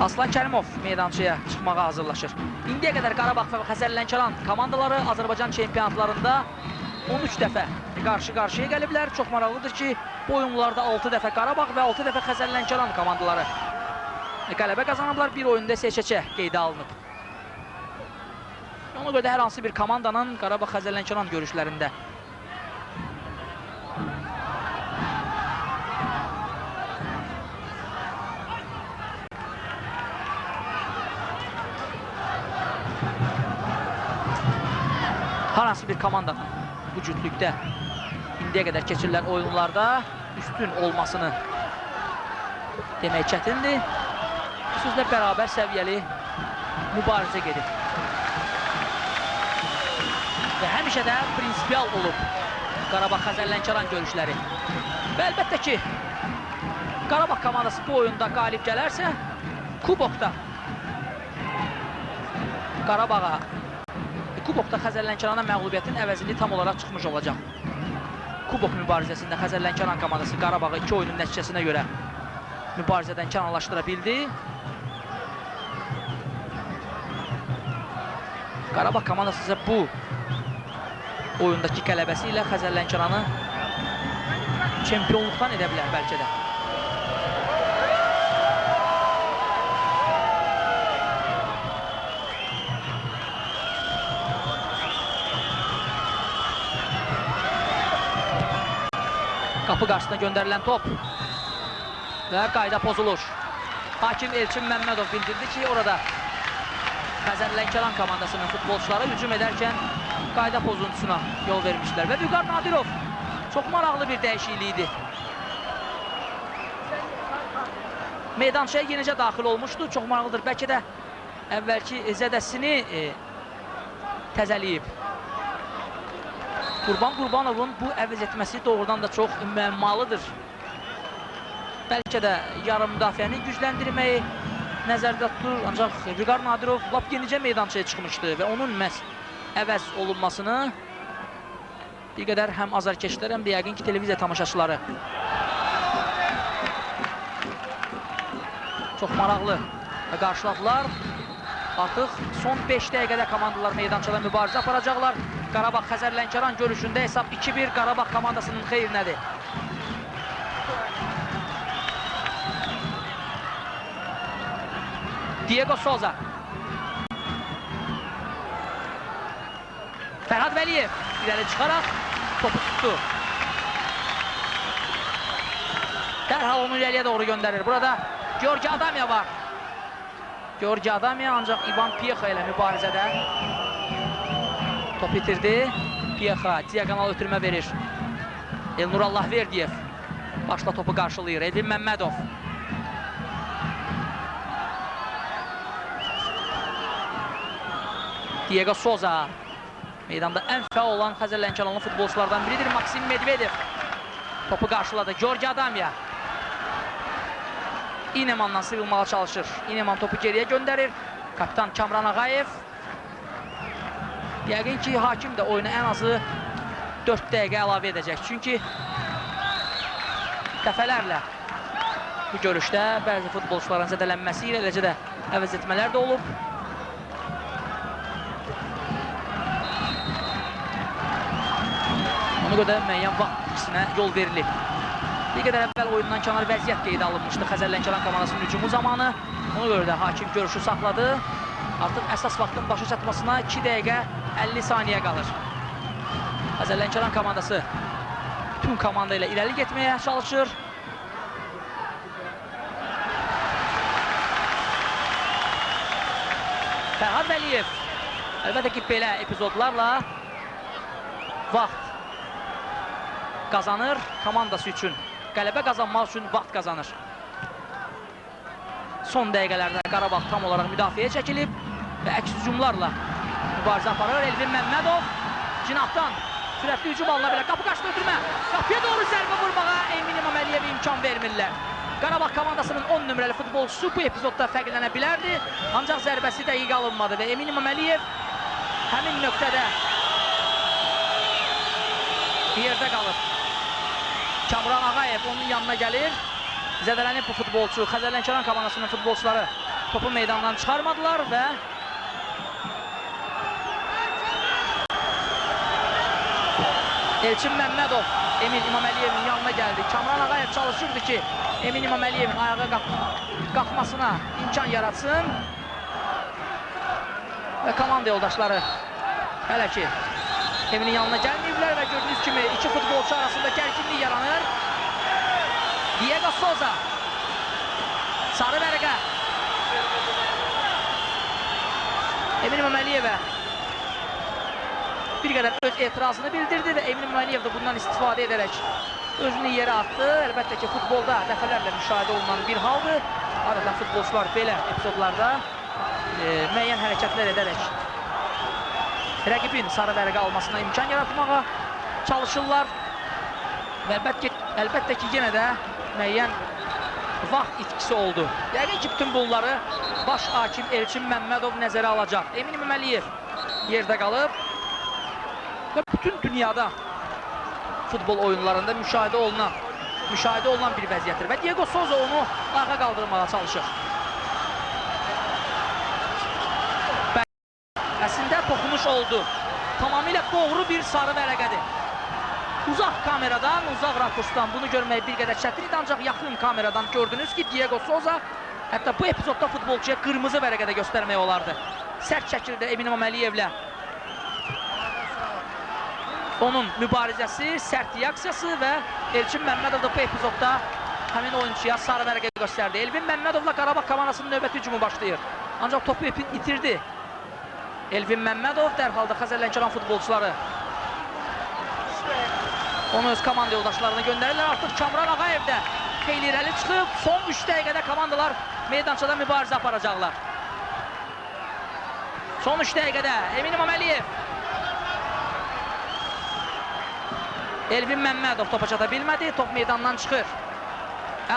Aslan Kərimov meydançaya çıxmağa hazırlaşır. İndiyə qədər Qarabağ və Xəzər Lənkəran komandaları Azərbaycan çempionatlarında 13 dəfə qarşı-qarşıya gəliblər. Çox maraqlıdır ki, bu oyunlarda 6 dəfə Qarabağ və 6 dəfə Xəzər Lənkəran komandaları qələbə qazanıblar. Bir oyunda isə heç-heçə qeydə alınıb. Ona görə də hər hansı bir komandanın Qarabağ Xəzər Lənkəran görüşlərində hər hansı bir komandanın bu cütlükdə indiyə qədər keçirilən oyunlarda üstün olmasını demək çətindir. Sözlə bərabər səviyyəli mübarizə gedir. Və həmişə də prinsipial olub Qarabağ Xəzər Lənkəran görüşləri. Və əlbəttə ki, Qarabağ komandası bu oyunda qalib gələrsə, Kubokda Qarabağa, Kubokda Xəzər Lənkərana məğlubiyyətin əvəzini tam olaraq çıxmış olacaq. Kubok mübarizəsində Xəzər Lənkəran komandası Qarabağı 2 oyunun nəticəsinə görə mübarizədən kənarlaşdıra bildi. Qarabağ komandası isə bu oyundakı qələbəsi ilə Xəzər Lənkəranı çempionluqdan edə bilər bəlkə də. Qapı qarşısına göndərilən top və qayda pozulur. Hakim Elçin Məmmədov bildirdi ki, orada Xəzər Lənkəran komandasının futbolçuları hücum edərkən qayda pozuntusuna yol vermişlər. Və Vüqar Nadirov çox maraqlı bir dəyişiklik idi. Meydançaya yenicə daxil olmuşdu. Çox maraqlıdır. Bəlkə də əvvəlki zədəsini təzəliyib. Qurban Qurbanovun bu əvəz etməsi doğrudan da çox müəmmalıdır. Bəlkə də yarım müdafiəni gücləndirməyi nəzərdə tutur. Ancaq Vüqar Nadirov lap yenicə meydançaya çıxmışdı və onun məhz əvəz olunmasını bir qədər həm azarkeşlər, həm də yəqin ki, televiziya tamaşaçıları çox maraqlı qarşıladılar. Artıq son 5 dəqiqədə komandalar meydançada mübarizə aparacaqlar. Qarabağ Xəzər Lənkəran görüşündə hesab 2-1 Qarabağ komandasının xeyrinədir. Diego Souza. Fərhad Vəliyev irəli çıxaraq topu tutdu. Dərhal onu irəliyə doğru göndərir. Burada Georgi Adamya var. Georgi Adamya ancaq İvan Piexa ilə mübarizədə top itirdi. Piexa diaqonal ötürmə verir. Elnur Allahverdiyev başla topu qarşılayır. Elvin Məmmədov. Diego Souza meydanda ən fəal olan Xəzər Lənkəranlı futbolçulardan biridir. Maksim Medvedev topu qarşıladı. Georgi Adamya İnemandan sıyrılmağa çalışır. İneman topu geriyə göndərir. Kapitan Kamran Ağayev. Yəqin ki, hakim də oyuna ən azı 4 dəqiqə əlavə edəcək. Çünki dəfələrlə bu görüşdə bəzi futbolçuların zədələnməsi ilə eləcə də əvəz etmələr də olub. Ona görə də müəyyən vaxt itkisinə yol verilib. Bir qədər əvvəl oyundan kənar vəziyyət qeydə alınmışdı Xəzər Lənkəran komandasının hücumu zamanı. Ona görə də hakim görüşü saxladı. Artıq əsas vaxtın başa çatmasına 2 dəqiqə 50 saniyə qalır. Xəzər Lənkəran komandası bütün komanda ilə irəli getməyə çalışır. Fərhad Vəliyev əlbəttə ki, belə epizodlarla vaxt qazanır komandası üçün. Qələbə qazanmaq üçün vaxt qazanır. Son dəqiqələrdə Qarabağ tam olaraq müdafiəyə çəkilib və əks hücumlarla mübarizə aparır. Elvin Məmmədov cinahdan sürətli hücum alına bilər. Qapı qarşısında ötürmə. Qapıya doğru zərbə vurmağa Emin İmaməliyev imkan vermirlər. Qarabağ komandasının 10 nömrəli futbolçusu bu epizodda fərqlənə bilərdi. Ancaq zərbəsi dəqiq alınmadı və Emin İmaməliyev həmin nöqtədə yerdə qalır. Kamran Ağayev onun yanına gəlir. Zədələnib bu futbolçu. Xəzər Lənkəran komandasının futbolçuları topu meydandan çıxarmadılar və Elçin Məmmədov Emin İmaməliyevin yanına gəldi. Kamran Ağayev çalışırdı ki, Emin İmaməliyevin ayağa qalxmasına imkan yaratsın. Və komanda yoldaşları hələ ki Eminin yanına gəlməyiblər və gördüyünüz kimi iki futbolçu arasında gərginlik yaranır. Diego Souza sarı vərəqə Emin İmaməliyevə bir qədər öz etirazını bildirdi və Emin İmamƏliyev də bundan istifadə edərək özünü yerə atdı. Əlbəttə ki, futbolda dəfələrlə müşahidə olunan bir haldır. Adətən futbolçular belə epizodlarda müəyyən hərəkətlər edərək rəqibin sarı vərəqə almasına imkan yaratmağa çalışırlar. Və əlbəttə ki, yenə də müəyyən vaxt itkisi oldu. Yəqin ki, bütün bunları baş hakim Elçin Məmmədov nəzərə alacaq. Emin İmamƏliyev yerdə qalıb və bütün dünyada futbol oyunlarında müşahidə olunan bir vəziyyətdir. Və Diego Souza onu ayağa qaldırmağa çalışır. Əslində toxunuş oldu. Tamamilə doğru bir sarı vərəqədir. Uzaq kameradan, uzaq rakursdan bunu görmək bir qədər çətin idi, ancaq yaxın kameradan gördünüz ki, Diego Souza hətta bu epizodda futbolçuya qırmızı vərəqə də göstərmək olardı. Sərt şəkildə Emin İmaməliyevlə onun mübarizəsi, sərt reaksiyası və Elçin Məmmədov da bu epizodda həmin oyunçuya sarı vərəqə göstərdi. Elvin Məmmədovla Qarabağ komandasının növbəti hücumu başlayır. Ancaq topu itirdi. Elvin Məmmədov dərhal da Xəzər Lənkəran futbolçuları onu öz komanda yoldaşlarına göndərirlər. Artıq Kamran Ağayev də xeyli irəli çıxıb. Son 3 dəqiqədə komandalar meydançada mübarizə aparacaqlar. Son 3 dəqiqədə Emin İmaməliyev. Elvin Məmmədov topa çata bilmədi. Top meydandan çıxır.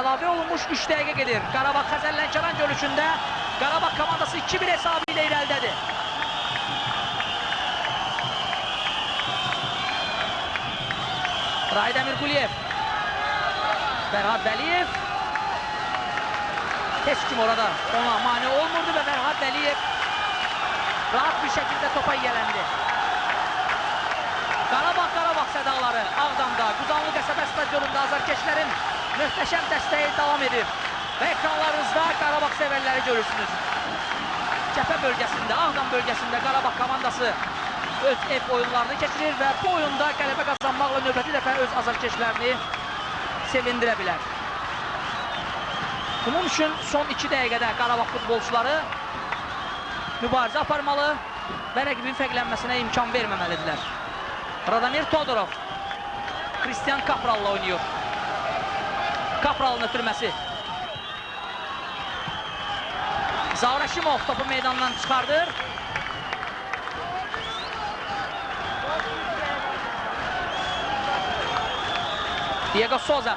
Əlavə olunmuş 3 dəqiqə gedir. Qarabağ Xəzər Lənkəran görüşündə Qarabağ komandası 2-1 hesabı ilə irəlidədir. Raid Əmirquliyev, Fərhad Vəliyev. Heç kim orada ona mane olmurdu və Fərhad Vəliyev rahat bir şəkildə topa yiyələndi. Qarabağ sədaları Ağdamda, Quzanlı qəsəbə stadionunda azarkeşlərin möhtəşəm dəstəyi davam edir. Və ekranlarınızda Qarabağ sevərləri görürsünüz. Cəbhə bölgəsində, Ağdam bölgəsində Qarabağ komandası öz ev oyunlarını keçirir və bu oyunda qələbə qazanmaqla növbəti dəfə öz azarkeşlərini sevindirə bilər. Bunun üçün son 2 dəqiqədə Qarabağ futbolçuları mübarizə aparmalı və rəqibin fərqlənməsinə imkan verməməlidirlər. Radomir Todorov Kristian Kapral'la oynuyor. Kapral'ın ötürməsi. Zaur Həşimov topu meydandan çıxardır. Diego Souza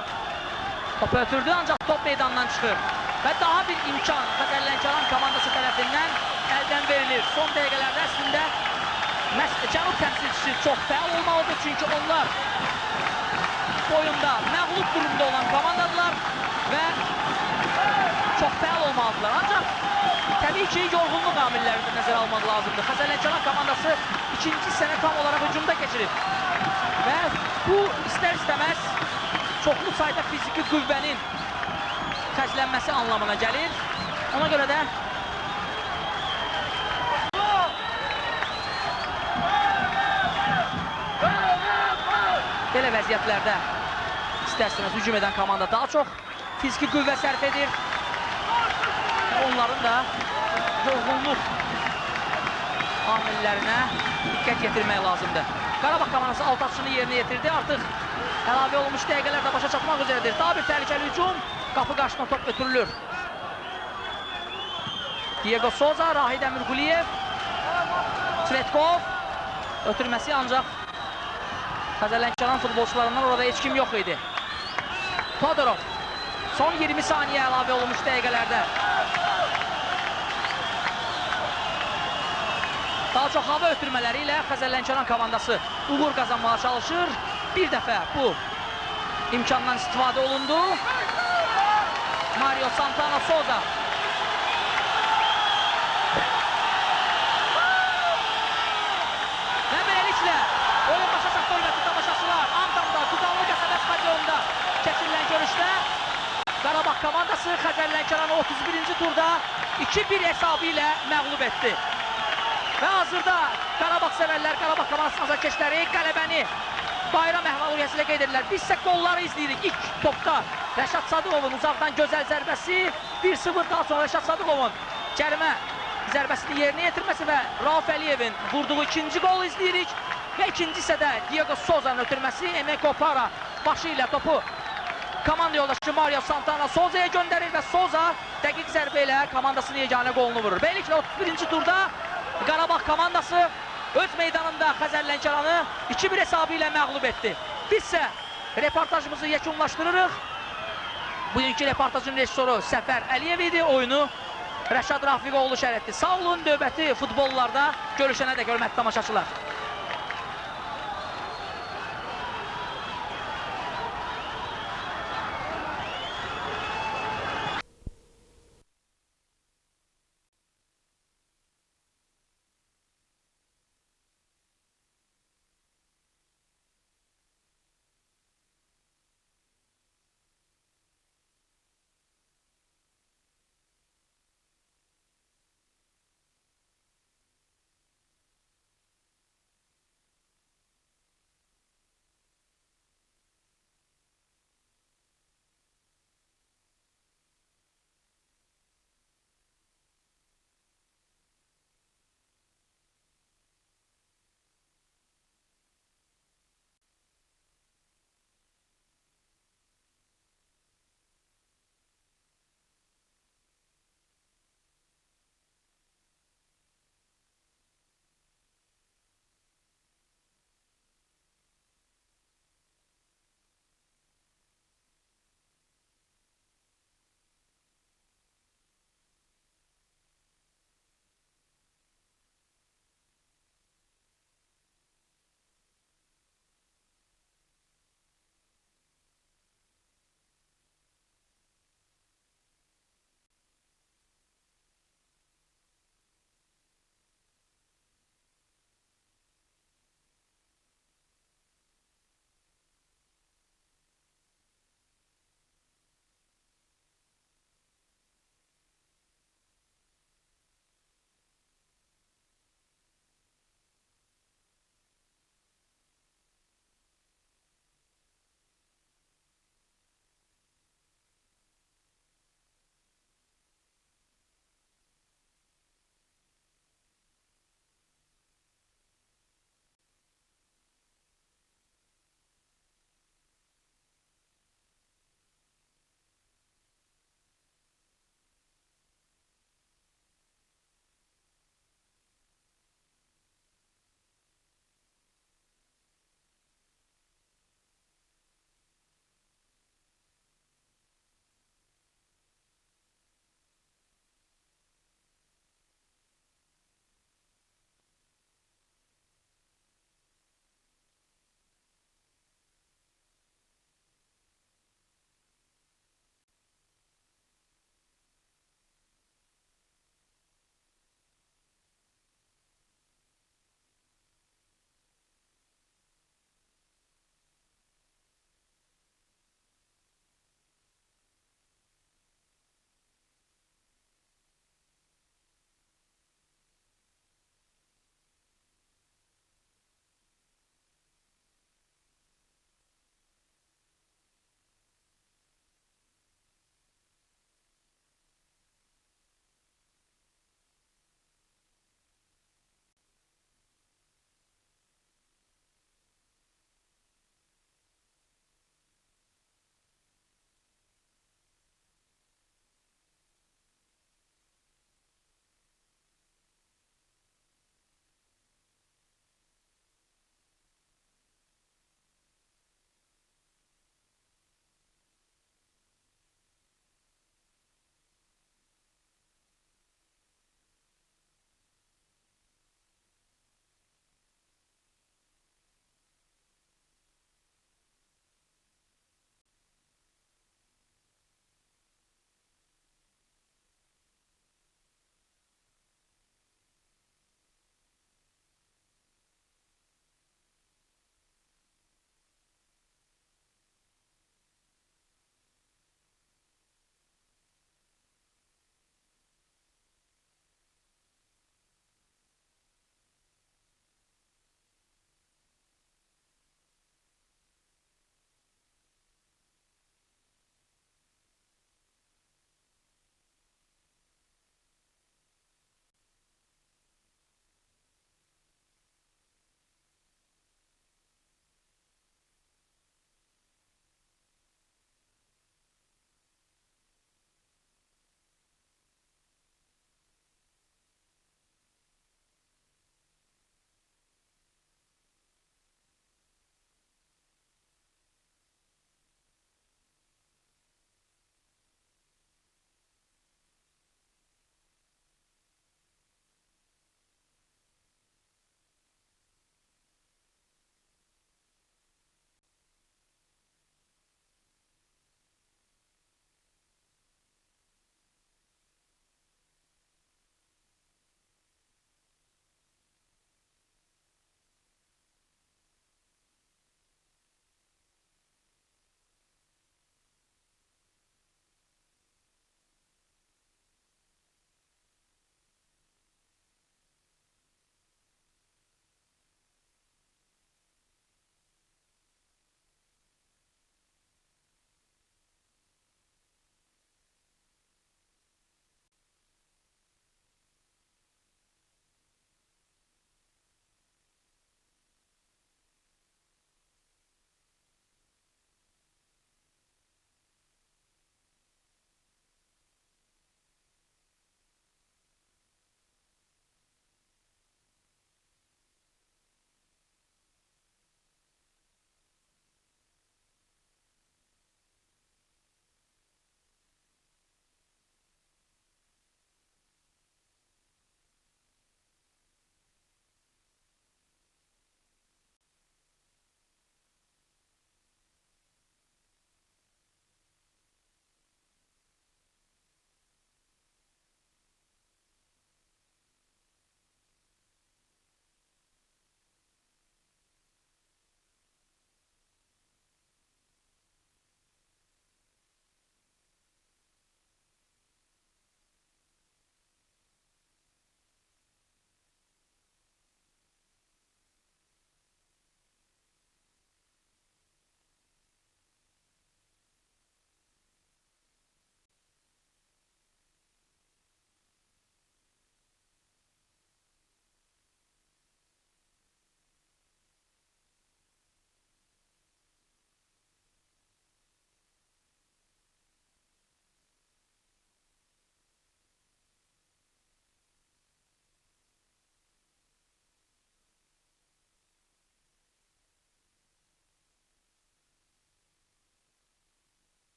topu ötürdü, ancaq top meydandan çıxır. Və daha bir imkan Xəzər Lənkəran komandası tərəfindən əldən verilir. Son dəqiqələrdə əslində Cənub təmsilçisi çox fəal olmalıdır, çünki onlar oyunda məğlub durumda olan komandadılar və çox fəal olmalıdırlar. Ancaq təbii ki, yorğunluq amillərini də nəzərə almaq lazımdır. Xəzər Lənkəran komandası ikinci hissəni tam olaraq hücumda keçirib və bu istər-istəməz çoxlu sayda fiziki qüvvənin xərclənməsi anlamına gəlir. Ona görə də belə vəziyyətlərdə istər-istəməz hücum edən komanda daha çox fiziki qüvvə sərf edir. Onların da yorğunluq amillərinə diqqət yetirmək lazımdır. Qarabağ komandası alt atışını yerinə yetirdi. Artıq əlavə olunmuş dəqiqələr də başa çatmaq üzrədir. Daha bir təhlükəli hücum. Qapı qarşısına top ötürülür. Diego Souza, Rahid Əmirquliyev, Tsvetkov ötürməsi ancaq Xəzər Lənkəran futbolçularından orada heç kim yox idi. Todorov son 20 saniyə əlavə olunmuş dəqiqələrdə. Daha çox hava ötürmələri ilə Xəzər Lənkəran komandası uğur qazanmağa çalışır. Bir dəfə bu imkandan istifadə olundu. Mario Santana Souza. Və beləliklə oyun başa çatdı, hörmətli tamaşaçılar. Ağdamda, Qudanlı qəsəbə stadionunda keçirilən görüşdə Qarabağ komandası Xəzər Lənkəranı 31-ci turda 2-1 hesabı ilə məğlub etdi. Və hazırda Qarabağ sevərlər, Qarabağ komandasının azarkeşləri qələbəni bayram əhval-ruhiyyəsi ilə qeyd edirlər. Biz isə qolları izləyirik. İlk topda Rəşad Sadıqovun uzaqdan gözəl zərbəsi 1-0, daha sonra Rəşad Sadıqovun cərimə zərbəsini yerinə yetirməsi və Rauf Əliyevin vurduğu ikinci qolu izləyirik. Və ikinci hissədə Diego Souza'nın ötürməsi, Emeka Opara başı ilə topu komanda yoldaşı Mario Santana Souza'ya göndərir və Souza dəqiq zərbə ilə komandasının yeganə qolunu vurur. Beləliklə 31-ci turda Qarabağ komandası öz meydanında Xəzər Lənkəranı 2-1 hesabı ilə məğlub etdi. Biz isə reportajımızı yekunlaşdırırıq. Bugünkü reportajın rejissoru Səfər Əliyev idi. Oyunu Rəşad Rafiqoğlu şərh etdi. Sağ olun, növbəti futbollarda görüşənə dək hörmətli tamaşaçılar.